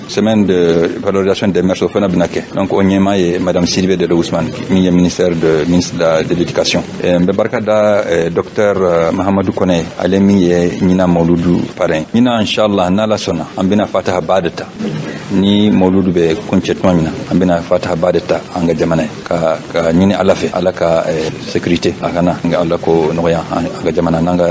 semaine de valorisation des mœurs, o fana bɛna kɛ. Donc o ɲɛmaa ye madame Sidibé Dede Ousmane, min ye ministère de ministre de l'éducation. N bɛ barika da docteur Mahamadou Kone, ale min ye ɲinan mawuludu parrain. Ɲinan, inshallah, n'Ala sɔnna, an bɛna fataha ba de ta. Ni mawuludu bɛ kuncɛ tuma min na, an bɛna fatahaba de ta an ka jamana ye, ka ɲini Ala fɛ, Ala ka sécurité a ka na, nka Ala ko nɔgɔya an ka jamana n'an ka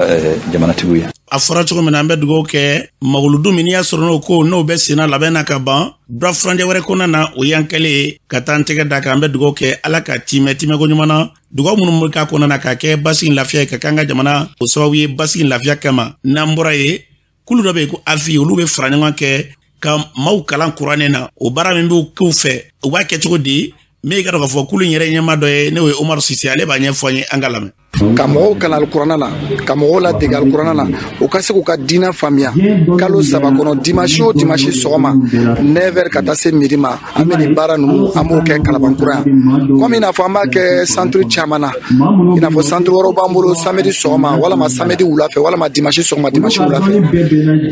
jamanatigiw ye.
A fɔra cogo min na, an bɛ dugawu kɛ mawuludu min n'i y'a sɔrɔ n'o ko n'o bɛ senna labɛn na ka ban dɔ furancɛ wɛrɛ kɔnɔna na, o y'an kɛlen ye ka taa an tɛgɛ da kan. An bɛ dugawu kɛ Ala ka timɛ timɛko ɲuman na, dugawu minnu bɛ k'a kɔnɔna na k'a kɛ basigi lafiya ye, ka k'an ka jamana o sababu ye basigi lafiya kama. N'an bɔra yen, kulu dɔ bɛ yen ko AFI, olu bɛ fara ɲɔgɔn kɛ ka maaw kalan kuranɛ na. O baara min b'u k'u fɛ, u b'a kɛ cogo di? Min ka dɔn k'a fɔ kulu in yɛrɛ ɲɛmaa dɔ ye, n'o ye Umaru Sise, ale b'a ɲɛfɔ an ye, an ka lamɛn.
Ka mɔgɔw kalan alikuranna na, ka mɔgɔw ladege alikuranna na, u ka se k'u ka diinɛ faamuya. Kalo 3 kɔnɔ, dimanche o dimanche sɔgɔma 9h ka taa se midi ma, an bɛ nin baara ninnu, an b'o kɛ Kalabankura yan, komi i n'a fɔ an b'a kɛ centre caman na. I n'a fɔ centre wɛrɛw b'an bolo, samedi sɔgɔma walama samedi wula fɛ walama dimanche sɔgɔma, dimanche wula fɛ.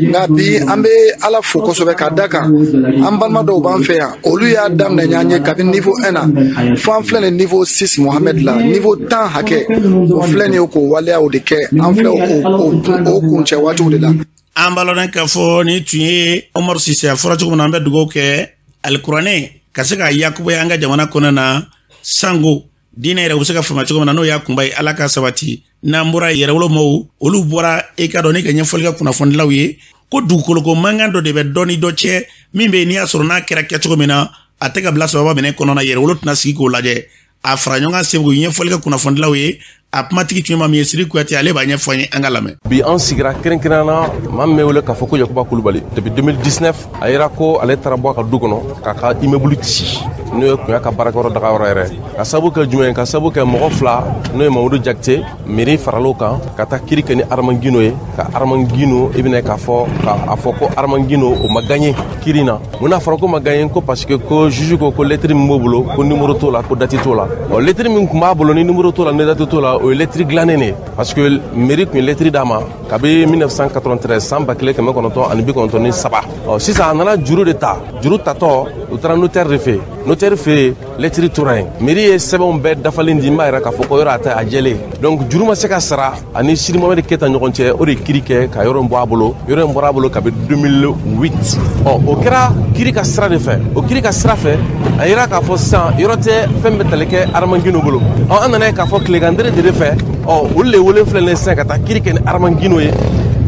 Nka bi, an bɛ Ala fo kosɛbɛ ka da kan an balima dɔw b'an fɛ yan, olu y'a daminɛ ɲ'an ye kabini niveau 1 na fo an filɛ nin niveau 6 Mohamed la, niveau 10 hakɛ o filɛ nin ye, k'o waleyaw de kɛ. An filɛ o kuncɛ waatiw de la.
An b'a lɔn k'a fɔ nin tun ye Umaru Sise. A fɔra cogo min na, an bɛ dugawu kɛ alikuranɛ ka se ka yakubaya an ka jamana kɔnɔ na, sango diinɛ yɛrɛ u bɛ se ka faamuya cogo min na, n'o y'a kunba ye, Ala ka sabati. N'an bɔra yɛrɛwolo maaw, olu bɔra e ka dɔn ne ka ɲɛfɔli kɛ kunnafonidilaw ye ko dugukoloko mankan dɔ de bɛ dɔ ni dɔ cɛ min bɛ yen, n'i y'a sɔrɔ n'a kɛra kɛcogo min na, a tɛ ka bila sababa minɛ kɔnɔ na, yɛrɛwolo tɛna sigi k'o lajɛ. A fara ɲɔgɔn kan segu ɲɛfɔli kɛ kunnafonidilaw ye. A kumatigi tun ye maa min ye, Siri Kuyate, ale b'a ɲɛfɔ an ye, an ka lamɛn.
Bi an sigira kɛrɛnkɛrɛnnenya na, maa min bɛ wele k'a fɔ ko Yakuba Kulubali, depuis 2019 a yira ko ale taara bɔ a ka du kɔnɔ k'a ka immeuble ci, n'o ye kun y'a ka baarakɛyɔrɔ dagayɔrɔ yɛrɛ. Ka sababu kɛ jumɛn ye? Ka sababu kɛ mɔgɔ fila, n'o ye Mamadu Jakite, mairie faral'o kan ka taa kiri kɛ ni Armand ye, ka Armand Guino i bɛna k'a fɔ k'a fɔ ko Armand Guino o ma gagné kiri na. Mun n'a fɔra ko ma gagné? Ko parce que ko juge ko lettre min b'o bolo, ko numéro t'o la, ko date t'o la. Ɔ, lettre min tun b'a bolo ni numéro t'o la ni date t'o la, o ye lettre dilannen de ye, parce que mairie tun ye lettre d'a ma kabi 1993, san 1993. Ɔ, sisan a nana juru de ta. Juru tatɔ, u taara notaire de fɛ. Notaire fɛ yen, lettre tora yen. Mairie ye sɛbɛnw bɛɛ dafalen di, n b'a yira k'a fɔ ko yɔrɔ a ta a jɛlen. Donc juru ma se ka sara ani Sidi Mohamed Keyita ɲɔgɔn cɛ. O de ye kiri kɛ ka yɔrɔ in bɔ a bolo. Yɔrɔ in bɔra a bolo kabi 2008. Ɔ, o kɛra kiri ka sira de fɛ. O kiri ka sira fɛ, a yira k'a fɔ sisan yɔrɔ tɛ fɛn bɛ tali kɛ Armand Guino bolo. Ɔ, an nana ye k'a fɔ tilegandere de fɛ, ɔ, olu le wele filɛ nin ye sisan ka taa kiri kɛ ni Armand Guino ye,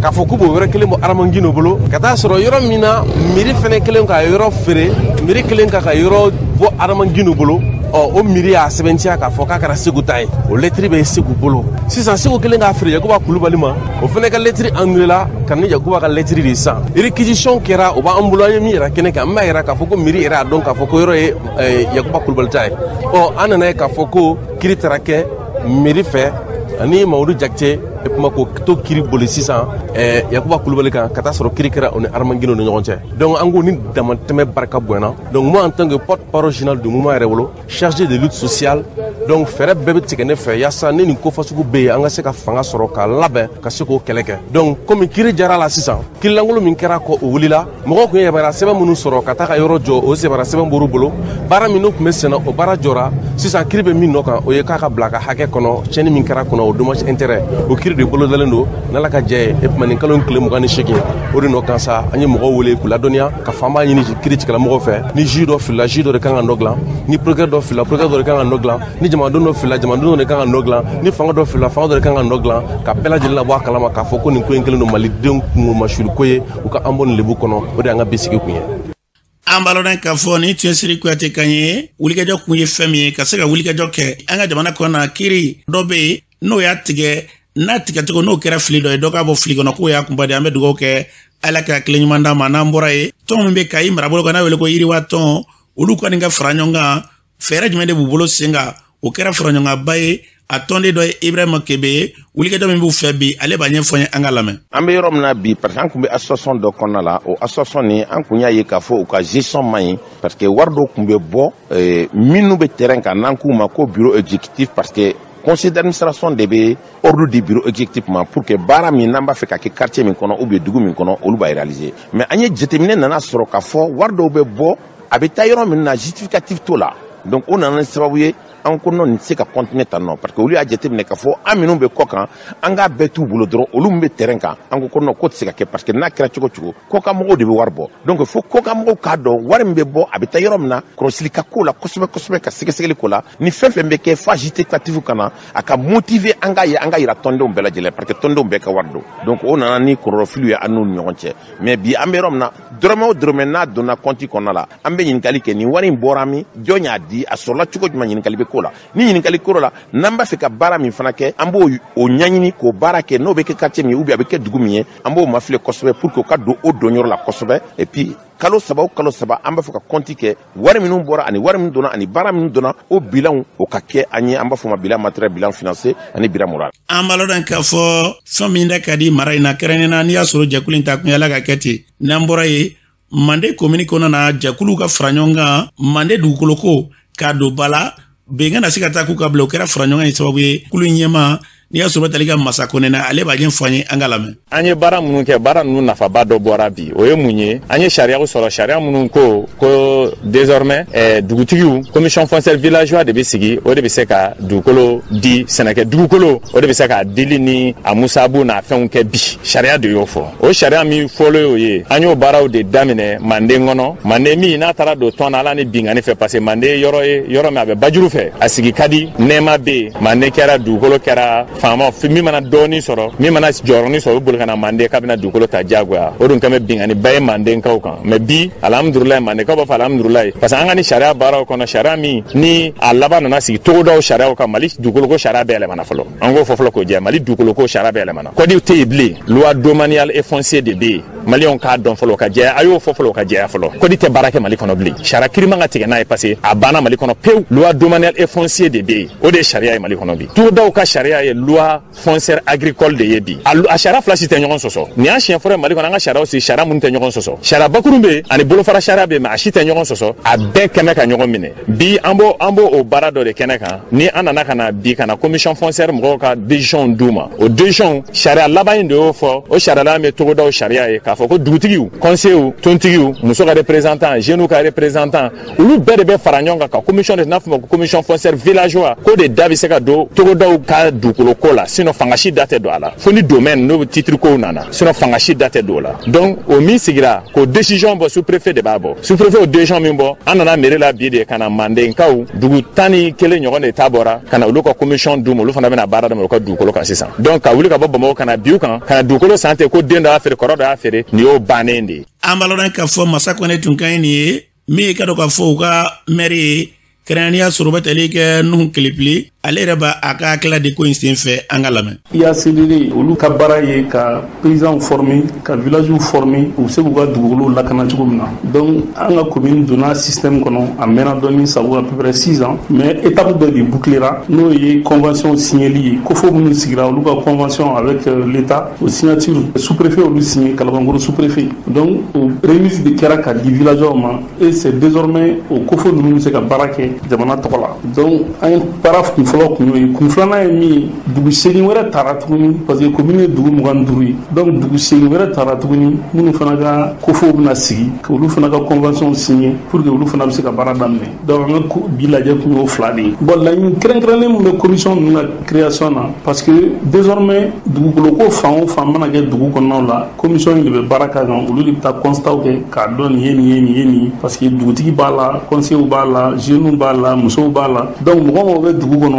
k'a fɔ k'u b'o yɔrɔ kelen bɔ Armand Guino bolo, ka taa sɔrɔ yɔrɔ min na mairie fɛnɛ kelen ka yɔrɔ feere, mairie kelen ka yɔrɔ bɔ Armand Guino bolo. Ɔ, o miiri y'a sɛbɛntiya k'a fɔ k'a kɛra Segu ta ye. O lɛtiri bɛ Segu bolo sisan. Segu kelen k'a feere Yakuba Kulubali ma, o fana ka lɛtiri annulé la ka ni Yakuba ka lɛtiri de san. Réquisition kɛra, o b'an bolo. An ye min yɛrɛ kɛnɛ kan, an b'a yira k'a fɔ ko miiri yɛrɛ y'a dɔn k'a fɔ ko yɔrɔ ye Yakuba Kulubali ta ye. Ɔ, an nana ye k'a fɔ ko kiri taara kɛ miiri fɛ ani Mamadu Jakite kuma ko to kiri boli sisan Yakuba Kulubali kan, ka taa sɔrɔ kiri kɛra o ni Armand Guino ni ɲɔgɔn cɛ. Donc an ko ni damatɛmɛ barika bonyana. Donc moi, en tant que porte-parole général du mouvement Yɛrɛwolo, chargé de lutte sociale, donc fɛɛrɛ bɛɛ bɛ tigɛ ne fɛ yaasa ni nin ko fasugu bɛ yen, an ka se ka fanga sɔrɔ k'a labɛn ka se k'o kɛlɛ kɛ. Donc komi kiri jara la sisan, kiri lankolon min kɛra kɔ, o wulila. Mɔgɔw tun ye yamaruya sɛbɛn minnu sɔrɔ ka taa ka yɔrɔ jɔ, o yamaruya sɛbɛn b'olu bolo. Baara min n'o tun bɛ senna, o baara jɔra. Sisan kiri bɛ min nɔ kan, o ye k'a ka bila a ka hakɛ kɔnɔ, tiɲɛni min kɛra kɔnɔ, o dommage intérêt, o kiri de bolodalen don. N'Ala ka jɛ ye, e tuma nin kalo in tile 28, o de nɔ kan sa, an ye mɔgɔw wele k'u ladɔnniya ka fɔ an b'a ɲini kiri tigilamɔgɔw fɛ. Ni juge dɔ filila, juge dɔ de kan ka nɔ dilan. Ni procureur dɔ filila, procureur dɔ de kan ka nɔ dilan. Ni jamanaden dɔ filila, jamanaden dɔ de kan ka nɔ dilan. Ni fanga dɔ filila, fanga dɔ de kan ka nɔ dilan. Ka bɛɛ lajɛlen labɔ a kalama k'a fɔ ko nin ko in kɛlen don malidenw kungomasuli ko ye, u ka an bɔ nin lebu kɔnɔ. O de y'an ka bi sigi kun ye.
An b'a lɔn k'a fɔ ni tun ye Siri Kuyate kan ye. Wulikajɔ kun ye fɛn min ye, ka se ka wulikajɔ kɛ an ka jamana kɔnɔ na, kiiri dɔ bɛ yen n'o y'a tigɛ, n'a tigɛcogo n'o kɛra fili dɔ ye, dɔ k'a bɔ fili kɔnɔ, k'o y'a kunba de. An bɛ dugawu kɛ Ala ka tile ɲuman d'a ma. N'an bɔra yen, tɔn min bɛ Kayi marabolo kan, n'a wele ko Yiriwa tɔn, olu kɔni ka fara ɲɔgɔn kan, fɛɛrɛ jumɛn de b'u bolo sen kan? O kɛra fara ɲɔgɔnkanba ye. A tɔnden dɔ ye Ibrahima Kebe ye. Wulikajɔ min b'u fɛ bi, ale b'a ɲɛfɔ n ye, an ka lamɛn.
An bɛ yɔrɔ min na bi, parce que an tun bɛ association dɔ kɔnɔna la. O association nin, an kun y'a ye k'a fɔ u ka gestion man ɲi, parce que wari dɔw tun bɛ bɔ minnu bɛ terrain kan, n'an k'u ma ko bureau exécutif, parce que conseil d'administration de bɛ ordre di bureau exécutif ma pour que baara min n'an b'a fɛ ka kɛ quartier min kɔnɔ ou bien dugu min kɔnɔ, olu b'a réaliser. Mais an ye jateminɛ nana sɔrɔ k'a fɔ wari dɔw bɛ bɔ, a bɛ taa yɔrɔ min na, justificatif t'o la. Donc o nana ni sababu ye, An ko non, nin tɛ se ka continuer tan nɔ, parce que olu y'a jateminɛ k'a fɔ an minnu bɛ kɔ kan, an k'a bɛɛ t'u bolo dɔrɔn, olu min bɛ terrain kan. An ko non, k'o tɛ se ka kɛ, parce que n'a kɛra cogo cogo, kɔkanmɔgɔw de bɛ wari bɔ. Donc fo kɔkanmɔgɔw k'a dɔn wari min bɛ bɔ, a bɛ taa yɔrɔ min na, kɔlɔsili ka k'o la kosɛbɛ kosɛbɛ, ka sɛgɛsɛgɛli k'o la. Ni fɛn fɛn bɛ kɛ, fo justificatif ka na, a ka motiver, an k'a ye, an ka yira tɔndenw bɛɛ lajɛlen, parce que tɔndenw bɛɛ ka wari don. Donc o nana ni kɔlɔlɔfiliw ye an n'u ni ɲɔgɔn cɛ. Mais bi, an bɛ yɔrɔ min na, dɔrɔmɛ o dɔrɔmɛ n'a donna compte kɔnɔna la, an bɛ ɲininkali kɛ: nin wari in bɔra min, jɔn y'a di, a sɔrɔla cogo jumɛn? Ɲininkali bɛ k'o la. Ni ɲininkali k'o la, n'an b'a fɛ ka baara min fana kɛ, an b'o o ɲɛɲini k'o baara kɛ. N'o bɛ kɛ quartier min ye ou bien a bɛ kɛ dugu min ye, an b'o mafilɛ kosɛbɛ pour que o ka don o donyɔrɔ la kosɛbɛ. Et puis kalo 3 o kalo 3, an b'a fɛ ka compte kɛ, wari minnu bɔra ani wari minnu donna ani baara minnu donna, o bilanw o ka kɛ an ye. An b'a fɔ o ma bilan matériel, bilan financier ani bilan moral.
An b'a lɔn k'a fɔ fɛn min da ka di mara in na, kɛrɛnkɛrɛnnenya na n'i y'a sɔrɔ jɛkulu in ta kun yala ka kɛ ten. N'an bɔra yen, Mande komini kɔnɔna na, jɛkuluw ka fara ɲɔgɔn kan Mande dugukolo ko k'a don ba la, bɛn kana se ka taa k'u ka bila. O kɛra fara ɲɔgɔn ye sababu ye. Kulu ɲɛma, n'i y'a sɔrɔ tali ka masa kɔnɛ na, ale b'a ɲɛfɔ an ye, an ka lamɛn.
An ye baara minnu kɛ, baara ninnu nafaba dɔ bɔra bi. O ye mun ye? An ye sariyaw sɔrɔ, sariya minnu ko désormais dugutigiw, commission foncière villageois de bɛ sigi, o de bɛ se ka dugukolo di, sɛnɛkɛ dugukolo, o de bɛ se ka dili ni a musabu n'a fɛnw kɛ bi. Sariya de y'o fɔ. O sariya min fɔlɔ y'o ye, an y'o baaraw de daminɛ Manden kɔnɔ. Manden min n'a taara don tɔn na, Ala ni bingani fɛ, parce que Manden yɔrɔ ye yɔrɔ min a bɛ bajuru fɛ, a sigi ka di, nɛɛma bɛ yen. Manden kɛra dugukolo kɛra faama min mana dɔɔni sɔrɔ, min mana jɔyɔrɔni sɔrɔ, o boli ka na Manden k'a bɛna dugukolo ta diyagoya. O dun kɛn bɛ binganiba ye Mandenkaw kan. Mais bi, alhamdulilayi, Mandenkaw b'a fɔ alhamdulilayi, parce que an ka ni sariya baaraw kɔnɔ, sariya min ni a laban nana sigi togodaw sariyaw kan, Mali dugukoloko sariya bɛɛ yɛlɛmana fɔlɔ. An k'o fɔ fɔlɔ k'o jɛ, Mali dugukoloko sariya bɛɛ yɛlɛmana, code tɛ yen bilen, loi domaniale et foncier de bɛ yen. Maliyɛnw k'a dɔn fɔlɔ ka jɛya, a y'o fɔ fɔlɔ ka jɛya fɔlɔ. Code tɛ baara kɛ Mali kɔnɔ bilen, sariya kiri man ka tigɛ n'a ye, parce que a banna Mali kɔnɔ pewu. Loi domaniale et foncier de bɛ yen, o de ye sariya ye Mali kɔnɔ bi. Togodaw ka sariya ye loi foncière agricole de ye bi. A sariya fila si tɛ ɲɔgɔn sɔsɔ. Nin y'a siɲɛ fɔlɔ ye Mali kɔnɔ an ka sariyaw sigi, sariya minnu tɛ ɲɔgɔn sɔsɔ. Sariya bakurun bɛ yen ani bolofara sariya bɛ yen, mais a si tɛ ɲɔgɔn sɔsɔ, a bɛɛ kɛmɛ ka ɲɔgɔn minɛ. Bi an b'o o baara dɔ de kɛnɛ kan. Ni an nana ka na bi ka na commission foncière mɔgɔw ka décision d'u ma, o décision sariya laban in de y'o fɔ. O sariya laban bɛ togodaw sariya ye k'a fɔ ko dugutigiw, conseillers, tontigiw, muso ka représentant, jeunes ka représentant, olu bɛɛ de bɛ fara ɲɔgɔn kan ka commission de n'a fɔ ma ko commission foncière villageois, k'o de da bɛ se ka don togodaw ka dugukolo ko la. Sinon fanga si da tɛ don a la, fo ni domaine n'o titre kow nana, sinon fanga si da tɛ don o la. Donc o min sigira k'o décision bɔ, sous-préfet de b'a bɔ. Sous-préfet o décision min bɔ, an nana mairie la bi de ka na Mandenkaw dugu 11 ɲɔgɔn de ta bɔra ka na olu ka commission d'u ma. Olu fana bɛna baara daminɛ u ka dugukolo kan sisan. Donc ka wuli ka bɔ Bamakɔ ka na bi u kan ka na dugukolo san ten ko den dɔ y'a feere, kɔrɔ dɔ y'a feere, nin y'o bannen de ye.
An b'a lɔn k'a fɔ masa kɔnɛ tun ka ɲi nin ye min ye ka dɔn k'a fɔ u ka maire ye, kɛrɛnkɛrɛnnenya sɔrɔ bɛ tali kɛ Nuhu Kelepile, ale yɛrɛ b'a a ka hakilila di ko in sen fɛ, an ka lamɛn.
IACDD, olu ka baara ye ka paysans former, ka villages former, u bɛ se k'u ka dugukolow lakana cogo min na. Donc an ka commune donna système kɔnɔ, a mɛnna dɔɔni, ça vaut à peu près 6 ans, mais étape dɔ de bouclera, n'o ye convention signeli ye. COFO minnu sigira, olu ka convention avec l'État, o signature, sous-préfet olu signé, Kalabankɔrɔ sous-préfet. Donc o remise de kɛra ka di villageois ma, et c'est désormais o COFO ninnu bɛ se ka baara kɛ jamana tɔgɔ la. Donc an ye baara kun fɔlɔ kun y'o ye. Kun filanan ye min ye, dugu 8 wɛrɛ taara tuguni, parce que commune ye dugu 25 ye. Donc dugu 8 wɛrɛ taara tuguni, minnu fana ka COFO bɛna sigi, olu fana ka convention signé pour que olu fana bɛ se ka baara daminɛ. Donc an ka bi lajɛ kun y'o fila de ye. Bon, laɲini kɛrɛnkɛrɛnnen min bɛ commission ninnu ka création na, parce que désormais dugukolo ko fan o fan mana kɛ dugu kɔnɔnaw la, commission in de bɛ baara k'a kan. Olu de bɛ taa constat kɛ k'a dɔn nin ye nin ye nin ye nin ye, parce que dugutigi b'a la, conseillers b'a la, jeunes b'a la, musow b'a la. Donc mɔgɔ mɔgɔ bɛ dugu kɔnɔ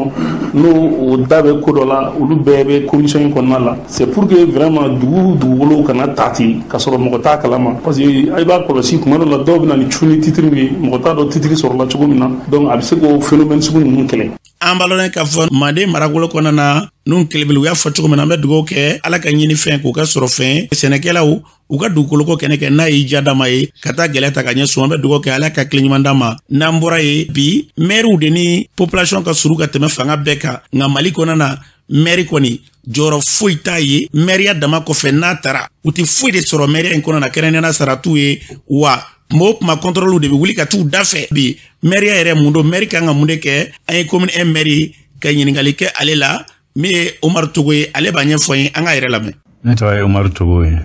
n'o o da bɛ ko dɔ la, olu bɛɛ bɛ commission in kɔnɔna la. C'est pour que vraiment dugu dugukolo kana ta ten k'a sɔrɔ mɔgɔ t'a kalama, parce que i b'a kɔlɔsi tuma dɔ la, dɔw bɛ na ni cun ni titre ye, mɔgɔ t'a dɔn titre sɔrɔla cogo min na. Donc a bɛ se k'o phénomène sugu ninnu kɛlɛ.
An b'a lɔn k'a fɔ Manden marabolo kɔnɔna na, Nuhu Kelebele, u y'a fɔ cogo min na, an bɛ dugawu kɛ Ala ka ɲini fɛn k'u ka sɔrɔ fɛn sɛnɛkɛlaw u ka dugukoloko kɛnɛ kɛ n'a y'i ja dama ye ka taa gɛlɛya ta ka ɲɛsin. An bɛ dugawu kɛ Ala ka tile ɲuman d'a ma. N'an bɔra ye bi, mɛriw de ni population ka suru ka tɛmɛ fanga bɛɛ kan. Nka Mali kɔnɔna na, mɛri kɔni jɔyɔrɔ foyi t'a ye mɛriya dama kɔfɛ. N'a taara, u tɛ foyi de sɔrɔ mɛriya in kɔnɔ na, kɛrɛnkɛrɛnnenya sara t'u ye wa. Kuma o kuma, kɔntɔrɔliw de bɛ wuli ka t'u da fɛ. Bi mɛriya yɛrɛ mun don? Mɛri kan ka mun de kɛ? An ye commune 1 mɛri ka ɲininkali kɛ ale la, min ye Umaru Togo ye, ale b'a ɲɛfɔ n ye, an k'a yɛrɛ lamɛn.
Ne tɔgɔ ye Umaru Togo ye,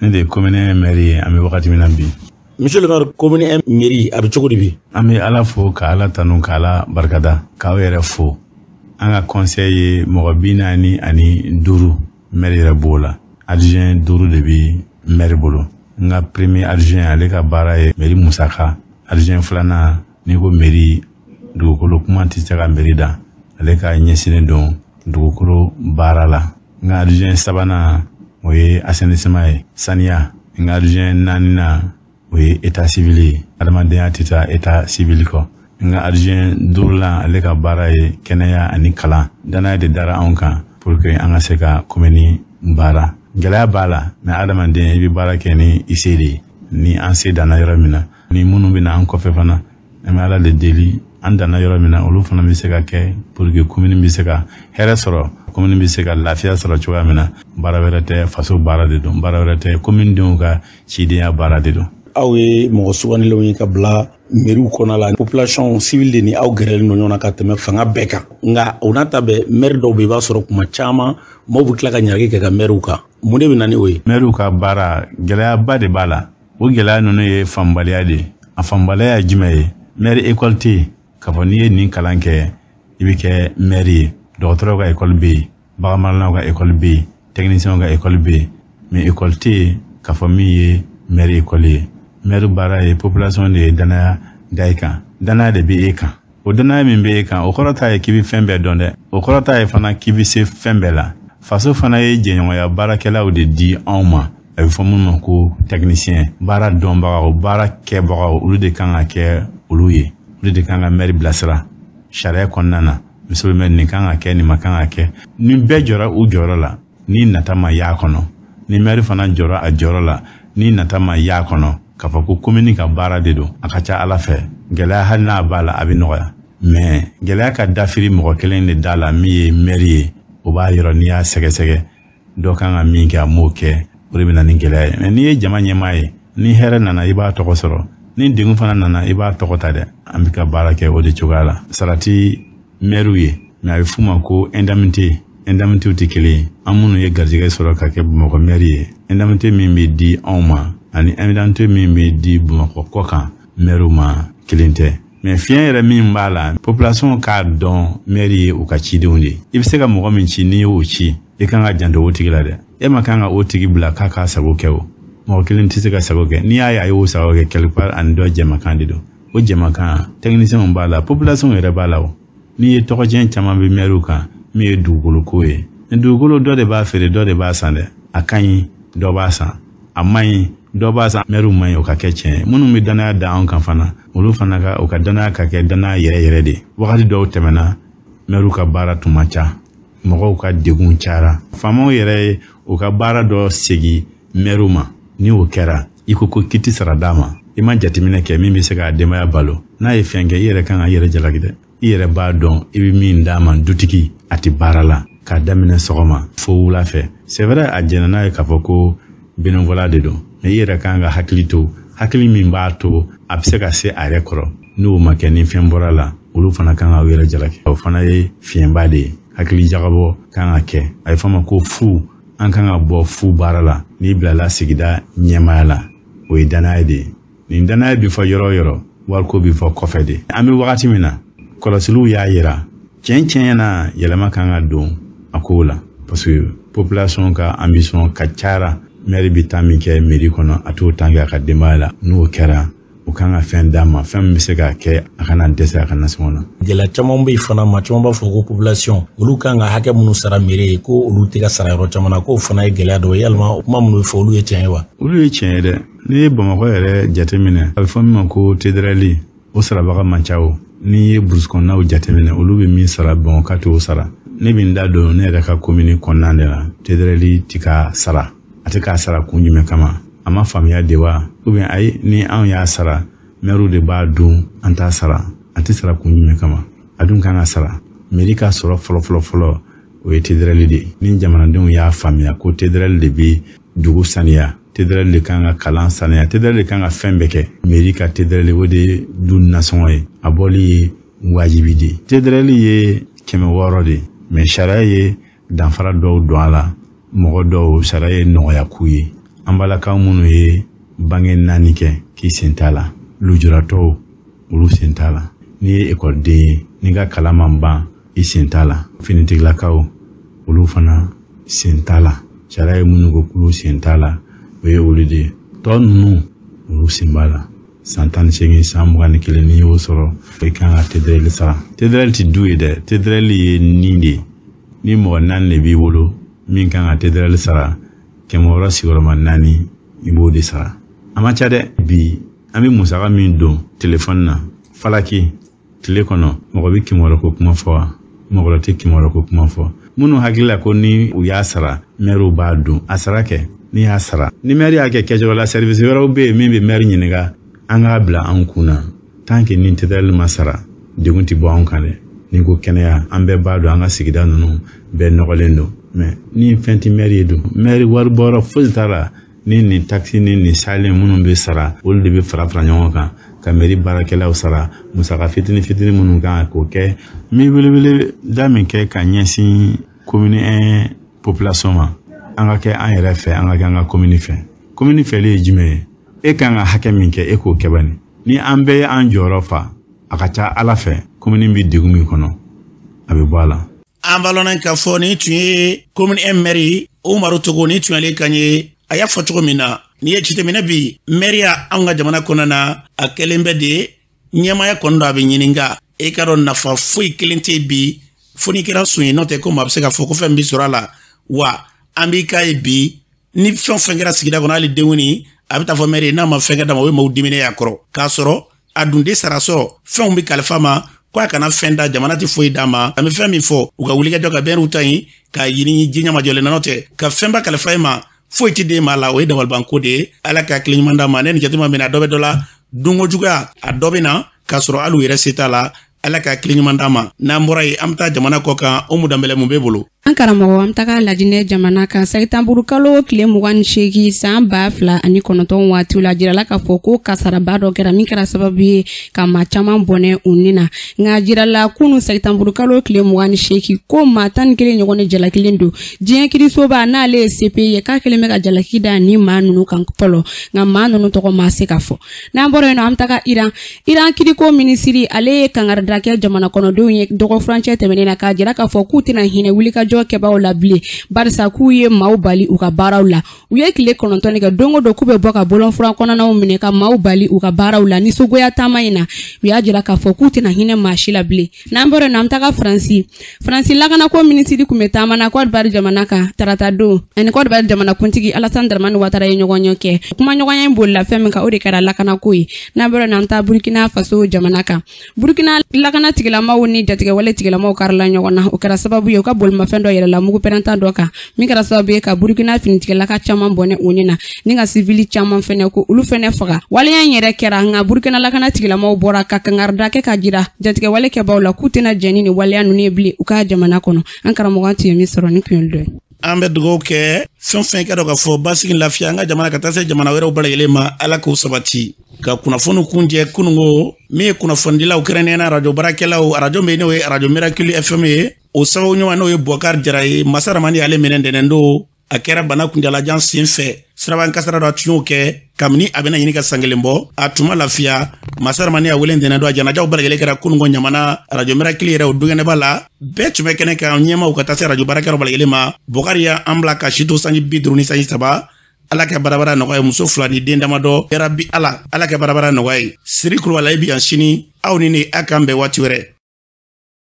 ne de ye commune 1 mɛri ye an bɛ wagati min na bi. Monsieur le maire, commune 1 mairie a bɛ cogo di bi?
An bɛ Ala fo ka Ala tanu ka Ala barikada k'aw yɛrɛ fo. An ka conseil ye mɔgɔ 45, maire yɛrɛ b'o la. Adjoint 5 de bɛ maire bolo. N ka premier adjoint, ale ka baara ye mairie musaka. Adjoint filanan, n'i ko mairie dugukolo kuma tɛ se ka mairie dan, ale ka ɲɛsinnen don dugukolo baara la. N ka adjoint sabanan, o ye assainissement ye, saniya. N ka adjoint naaninan, o ye état civil ye, adamadenya tɛ taa état civil kɔ. N ka adjoint duurunan, ale ka baara ye kɛnɛya ani kalan. Danaya de dara anw kan pour que an ka se ka commune baara. Gɛlɛya b'a la, mais adamaden i bɛ baara kɛ ni i se de ye. Ni an se danna yɔrɔ min na, ni minnu bɛ na an kɔfɛ fana, an bɛ Ala de deli, an danna yɔrɔ min na, olu fana bɛ se ka kɛ pour que commune bɛ se ka hɛrɛ sɔrɔ, commune bɛ se ka lafiya sɔrɔ cogoya min na. Baara wɛrɛ tɛ, faso baara de don, baara wɛrɛ tɛ, commune denw ka cidenya baara de don.
Aw ye mɔgɔ sugandilenw ye ka bila mairie kɔnɔ la, population civile de ni aw gɛrɛlen don ɲɔgɔn na ka tɛmɛ fanga bɛɛ kan. Nka o n'a ta bɛɛ, maire dɔw bɛ, i b'a sɔrɔ kuma caman maaw bɛ tila ka ɲaraki kɛ ka mairew kan. Mun de bɛ na ni o ye?
Mairew ka baara, gɛlɛyaba de b'a la. O gɛlɛya ninnu ye faamubaliya de ye. A faamubaliya ye jumɛn ye? Maire école tɛ yen k'a fɔ n'i ye nin kalan kɛ i bɛ kɛ maire ye. Dɔgɔtɔrɔw ka école bɛ yen, baganmaralaw ka école bɛ yen, techniciens ka école bɛ yen, mais école tɛ yen k'a fɔ min ye maire école ye. Maire baara ye population de ye danaya da i kan, danaya de bɛ e kan. O danaya min bɛ e kan, o kɔrɔ t'a ye k'i bɛ fɛn bɛɛ dɔn dɛ, o kɔrɔ t'a ye fana k'i bɛ se fɛn bɛɛ la. Faso fana ye jɛɲɔgɔnya baarakɛlaw de di anw ma, a bɛ fɔ minnu ma ko technicien, baara dɔnbagaw, baara kɛbagaw, olu de kan ka kɛ olu ye, olu de kan ka maire bilasira sariya kɔnɔna na. Monsieur le maire, nin kan ka kɛ, nin ma kan ka kɛ. Ni bɛɛ jɔra u jɔyɔrɔ la, ni nata ma y'a kɔnɔ, ni maire fana jɔra a jɔyɔrɔ la, ni nata ma y'a kɔnɔ, k'a fɔ ko commune ka baara de don, a ka ca Ala fɛ gɛlɛya hali n'a b'a la, a bɛ nɔgɔya. Mais gɛlɛya ka dafiri mɔgɔ kelen de da la, min ye maire ye, o b'a yɔrɔ n'i y'a sɛgɛsɛgɛ dɔ kan ka min kɛ a m'o kɛ, o de bɛ na ni gɛlɛya ye. Mais n'i ye jama ɲɛmaa ye, ni hɛrɛ nana i b'a tɔgɔ sɔrɔ, ni degun fana nana i b'a tɔgɔ ta dɛ. An bɛ ka baara kɛ o de cogoya la. Sarati maire ye, mais a bɛ f'u ma ko indemnité. Indemnité tɛ kelen ye. An minnu ye garijɛgɛ sɔrɔ ka kɛ Bamakɔ maire ye, indemnité min bɛ di anw ma ani indemnité min bɛ di Bamakɔ kɔ kan maire ma kelen tɛ. Mais fiɲɛ yɛrɛ min b'a la, population k'a dɔn maire ye u ka cidenw de ye. I bɛ se ka mɔgɔ min ci, n'i y'o ci, i kan ka janto o tigi la dɛ. E ma kan ka o tigi bila k'a k'a sago kɛ. O mɔgɔ kelen tɛ se ka sago kɛ. N'i y'a ye a y'o sago kɛ, quelque part ani dɔ jɛmakan de don. O jɛmakan, technicien b'a la, population yɛrɛ b'a la. O n'i ye tɔgɔcɛn caman bɛ maire kan, min ye dugukolo ko ye, dugukolo dɔ de b'a feere, dɔ de b'a san dɛ. A ka ɲi, dɔ b'a san, a man ɲi, dɔ b'a san. Maire man ɲi, o ka kɛ tiɲɛ ye. Minnu bɛ danaya da anw kan fana, olu fana ka u ka danaya ka kɛ danaya yɛrɛ yɛrɛ de. Wagati dɔw tɛmɛna, maire ka baara tun man ca, mɔgɔw ka degun cayara, faamaw yɛrɛ ye u ka baara dɔ segin maire ma. Ni o kɛra, i ko ko kiti sara d'a ma, i ma jateminɛ kɛ min bɛ se k'a denbaya balo. N'a ye fɛn kɛ, i yɛrɛ kan ka i yɛrɛ jalaki dɛ. I yɛrɛ b'a dɔn i bɛ min d'a ma, dutigi a tɛ baara la k'a daminɛ sɔgɔma fo wula fɛ. C'est vrai, a jɛnna n'a ye k'a fɔ ko bénévolat de don, mais i yɛrɛ kan ka hakili to, hakili min b'a to a bɛ se ka se a yɛrɛ kɔrɔ. N'o ma kɛ, ni fɛn bɔra la, olu fana kan ka u yɛrɛ jalaki. O fana ye fiɲɛba de ye. Hakili jagabɔ kan ka kɛ, a bɛ fɔ a ma ko fu. An kan ka bɔ fu baara la. N'i bilala sigida ɲɛmaaya la, o ye danaya de ye. Nin danaya bɛ fɔ yɔrɔ o yɔrɔ, wariko bɛ fɔ kɔfɛ de. An bɛ wagati min na, kɔlɔsiliw y'a yira tiɲɛ na, yɛlɛma kan ka don a kow la, parce que population ka ambition ka cayara. Maire bɛ taa min kɛ mairie kɔnɔ, a t'o tan kɛ a ka denbaya la. N'o kɛra, u kan ka fɛn d'a ma, fɛn min bɛ se ka kɛ a kana dɛsɛ a ka nasɔngɔ na.
Gɛlɛya caman bɛ yen fana, maa caman b'a fɔ ko population olu kan ka hakɛ minnu sara mairie ye, ko olu tɛ ka sara yɔrɔ caman na, k'o fana ye gɛlɛya dɔ ye. Yalima kuma minnu bɛ fɔ, olu ye tiɲɛ ye wa?
Olu ye tiɲɛ ye dɛ. N'i ye Bamakɔ yɛrɛ jateminɛ, a bɛ fɔ min ma ko TDRL, o sarabaga man ca. O n'i ye burusi kɔnɔnaw jateminɛ, olu bɛ min sara Bamakɔ t'o sara. Ne bɛ n da don ne yɛrɛ ka commune kɔnɔna de la, TDRL tɛ ka sara. A tɛ k'a sara kun jumɛn kama? A ma faamuya de wa? Ou bien ayi, ni anw y'a sara, maire de b'a dun, an t'a sara. A tɛ sara kun jumɛn kama? A dun kan ka sara. Mairie ka sɔrɔ fɔlɔ fɔlɔ fɔlɔ, o ye TDRL de ye. Ni jamanadenw y'a faamuya ko TDRL de bɛ dugu saniya, TDRL de kan ka kalan saniya, TDRL de kan ka fɛn bɛɛ kɛ, mairie ka TDRL o de ye du nasɔngɔ ye, a bɔli ye wajibi de ye. TDRL ye 600 de ye, mais sariya ye danfara dɔw don a la. Mɔgɔ dɔw sariya ye nɔgɔya k'u ye. An balakaw minnu ye bange 4 kɛ,
k'i sen t'a la, lujuratɔw olu sen t'a la, n'i ye ekɔliden ye n'i ka kalan man ban i sen t'a la, finitigilakaw olu fana sen t'a la, sariya ye minnu ko k'olu sen t'a la o ye olu de ye. Tɔ ninnu olu sen b'a la. San 18 san 21 n'i y'o sɔrɔ i kan ka TDR sara. TDR ti du ye dɛ, TDR ye nin de ye. Ni mɔgɔ 4 de b'i bolo min kan ka TDR sara, 600 sigiyɔrɔma 4 i b'o de sara. A ma ca dɛ. Bi an bɛ musaka min don telefɔni na falaki tile kɔnɔ, mɔgɔ bɛ 600 ko kuma fɔ wa? Mɔgɔ tɛ 600 ko kuma fɔ. Minnu hakili la ko ni u y'a sara mɛriw b'a dun, a sara kɛ. N'i y'a sara, ni mɛri y'a kɛ kɛcogo la, service wɛrɛw bɛ yen min bɛ mɛri ɲininka, an k'a bila an kun na. Tant que ni TDR ma sara, degun tɛ bɔ anw kan dɛ. N'i ko kɛnɛya, an bɛɛ b'a dɔn an ka sigida ninnu bɛɛ nɔgɔlen don, mɛ ni fɛn tɛ mɛri ye dun, mɛri wari bɔyɔrɔ fosi t'a la. Ni nin takisi ni nin salen minnu bɛ sara, olu de bɛ fara fara ɲɔgɔn kan ka mɛri baarakɛlaw sara, musaka fitinin fitinin minnu kan k'o kɛ. N bɛ welewele da min kɛ ka ɲɛsin commune 1 population ma, an ka kɛ an yɛrɛ fɛ, an ka kɛ an ka commune fɛ. Commune fɛli ye jumɛn ye? E kan ka hakɛ min kɛ, e k'o kɛ bani. Ni an bɛɛ ye an jɔyɔrɔ fa, a ka ca Ala fɛ commune bɛ degun min kɔnɔ, a bɛ bɔ a la.
An b'a lɔn k'a fɔ nin tun ye commune 1 maire Umaru Togo, nin tun y'ale kan ye. A y'a fɔ cogo min na, n'i ye jateminɛ bi mɛriya anw ka jamana kɔnɔna na, a kɛlen bɛ de ɲɛmaaya kɔni dɔ a bɛ ɲininka. E ka dɔn nafa foyi kelen tɛ bi fo n'i kɛra sun ye, n'o tɛ ko maa bɛ se k'a fɔ ko fɛn bɛ sɔrɔ a la. Wa an b'i k'a ye bi ni fɛn o fɛn kɛra sigida kɔnɔ, hali denkundi a bɛ taa fɔ mɛri ye, n'a ma fɛn kɛ d'a ma o ye maaw diminen y'a kɔrɔ, k'a sɔrɔ a dun de sara sɔrɔ fɛnw bɛ kalifa ma ko a kana fɛn da, jamana tɛ foyi d'a ma. An bɛ fɛn min fɔ, u ka wulikajɔ ka bɛn'u ta yen k'a ɲini ji ɲɛmajɔlen na, n'o tɛ ka fɛnba kalifa e ma foyi tɛ den ma la, o ye dabalibanko de ye. Ala ka hakili ɲuman d'a ma. Ne ni jate ma minɛ, a dɔ bɛ dɔ la dunko juguya, a dɔ bɛ na k'a sɔrɔ hali u yɛrɛ se t'a la. Ala ka hakili ɲuman d'a ma. N'an bɔra yen, an bɛ taa jamana kɔ kan. Umu Danbɛlɛ, mun b'e bolo?
An karamɔgɔ, an bɛ taga Lajinɛ jamana kan. Sɛtanburu kalo tile 28 san 2009 waatiw la, jirala k'a fɔ ko kasaraba dɔ kɛra min kɛra sababu ye ka maa caman bɔnɛ u ni na. Nka jirala kunu sɛtanburu kalo tile 28 ko maa 11 ɲɔgɔn de jalakilen don diɲɛ kirisoba n'ale ye CPI ye, k'a kɛlen bɛ ka jalaki da ni maa ninnu kan fɔlɔ, nka maa ninnu tɔgɔ ma se ka fɔ. N'an bɔra yen nɔ, an bɛ taga Iran. Iran kiriko minisiri ale ye kangarida kɛ jamana kɔnɔdenw ye dɔgɔ furancɛ tɛmɛnen na, k'a jira k'a fɔ k'u tɛna hinɛ wulikajɔ kɛbaaw la bilen, barisa k'u ye maaw bali u ka baaraw la. U ye tile 9 kɛ don o don k'u bɛ bɔ ka bolonfuran kɔnɔnaw minɛ ka maaw bali u ka baaraw la. Nisɔngoya taama in na, u y'a jira k'a fɔ k'u tɛna hinɛ maa si la bilen. N'an bɔra yen nɔ, an bɛ taga Faransi. Faransi lakanako minisiri tun bɛ taama na Côte d'Ivoire jamana kan tarata don, ani Côte d'Ivoire jamanakuntigi Alassane Dramane Ouattara ye ɲɔgɔn ye kɛ. Kumaɲɔgɔnya in bolila fɛn min kan, o de kɛra lakanako ye. N'an bɔra yen nɔ, an bɛ taa Burkina Faso jamana kan. Burkina lakana tigilamaw ni jatigɛwale tigilamaw karila ɲɔgɔn na, o kɛra sababu ye u ka bolimafɛn dɔ yɛlɛla mugu pɛrɛnta dɔ kan, min kɛra sababu ye ka Burkina finitigilaka caman bɔnɛ u ni na, ni ka sivili caman fɛnɛ ko olu fɛnɛ faga. Waleya in yɛrɛ kɛra, nka Burkina lakana tigilamaw bɔra ka kangarida kɛ ka jira jatigɛwale kɛbaw la k'u tɛna jɛn ni nin waleya ninnu ye bilen u ka jamana kɔnɔ. An karamɔgɔ tun ye min sɔrɔ ni kun dɔ ye.
An bɛ dugawu kɛ fɛn fɛn ka dɔn k'a fɔ basigi lafiya an ka jamana ka taa se jamana wɛrɛw bɛɛ lajɛlen ma, Ala k'o sabati. Ka kunnafoni kunjɛ kunungo min ye kunnafonidilaw kɛrɛnkɛrɛnnenya arajo baarakɛlaw, arajo min n'o ye arajo Miracle FM ye, o sababu ɲuman n'o ye Bɔkari Jara ye, Masa Ramani y'ale minɛ ntɛnɛn don. A kɛra bana kunjalajan sen fɛ, siraban kasara dɔ a tun y'o kɛ kabini a bɛna ɲini ka san kelen bɔ, a tun ma lafiya. Masa Ramani y'a wele ntɛnɛn don. A janajaw bɛɛ lajɛlen kɛra kunungo ɲamana arajo Miracle yɛrɛ o dukɛnɛba la, bɛɛ tun bɛ kɛnɛ kan, ɲɛmaaw ka taa se arajo baarakɛlaw bɛɛ lajɛlen ma. Bɔkari y'an bila ka si to sanji 53. Ala ka barabara nɔgɔya, muso 2 ni den damadɔ. Yarabi Ala, Ala ka barabara nɔgɔya ye. Siri Kulubali bi yan sini, aw ni ne a k'an bɛn waati wɛrɛ.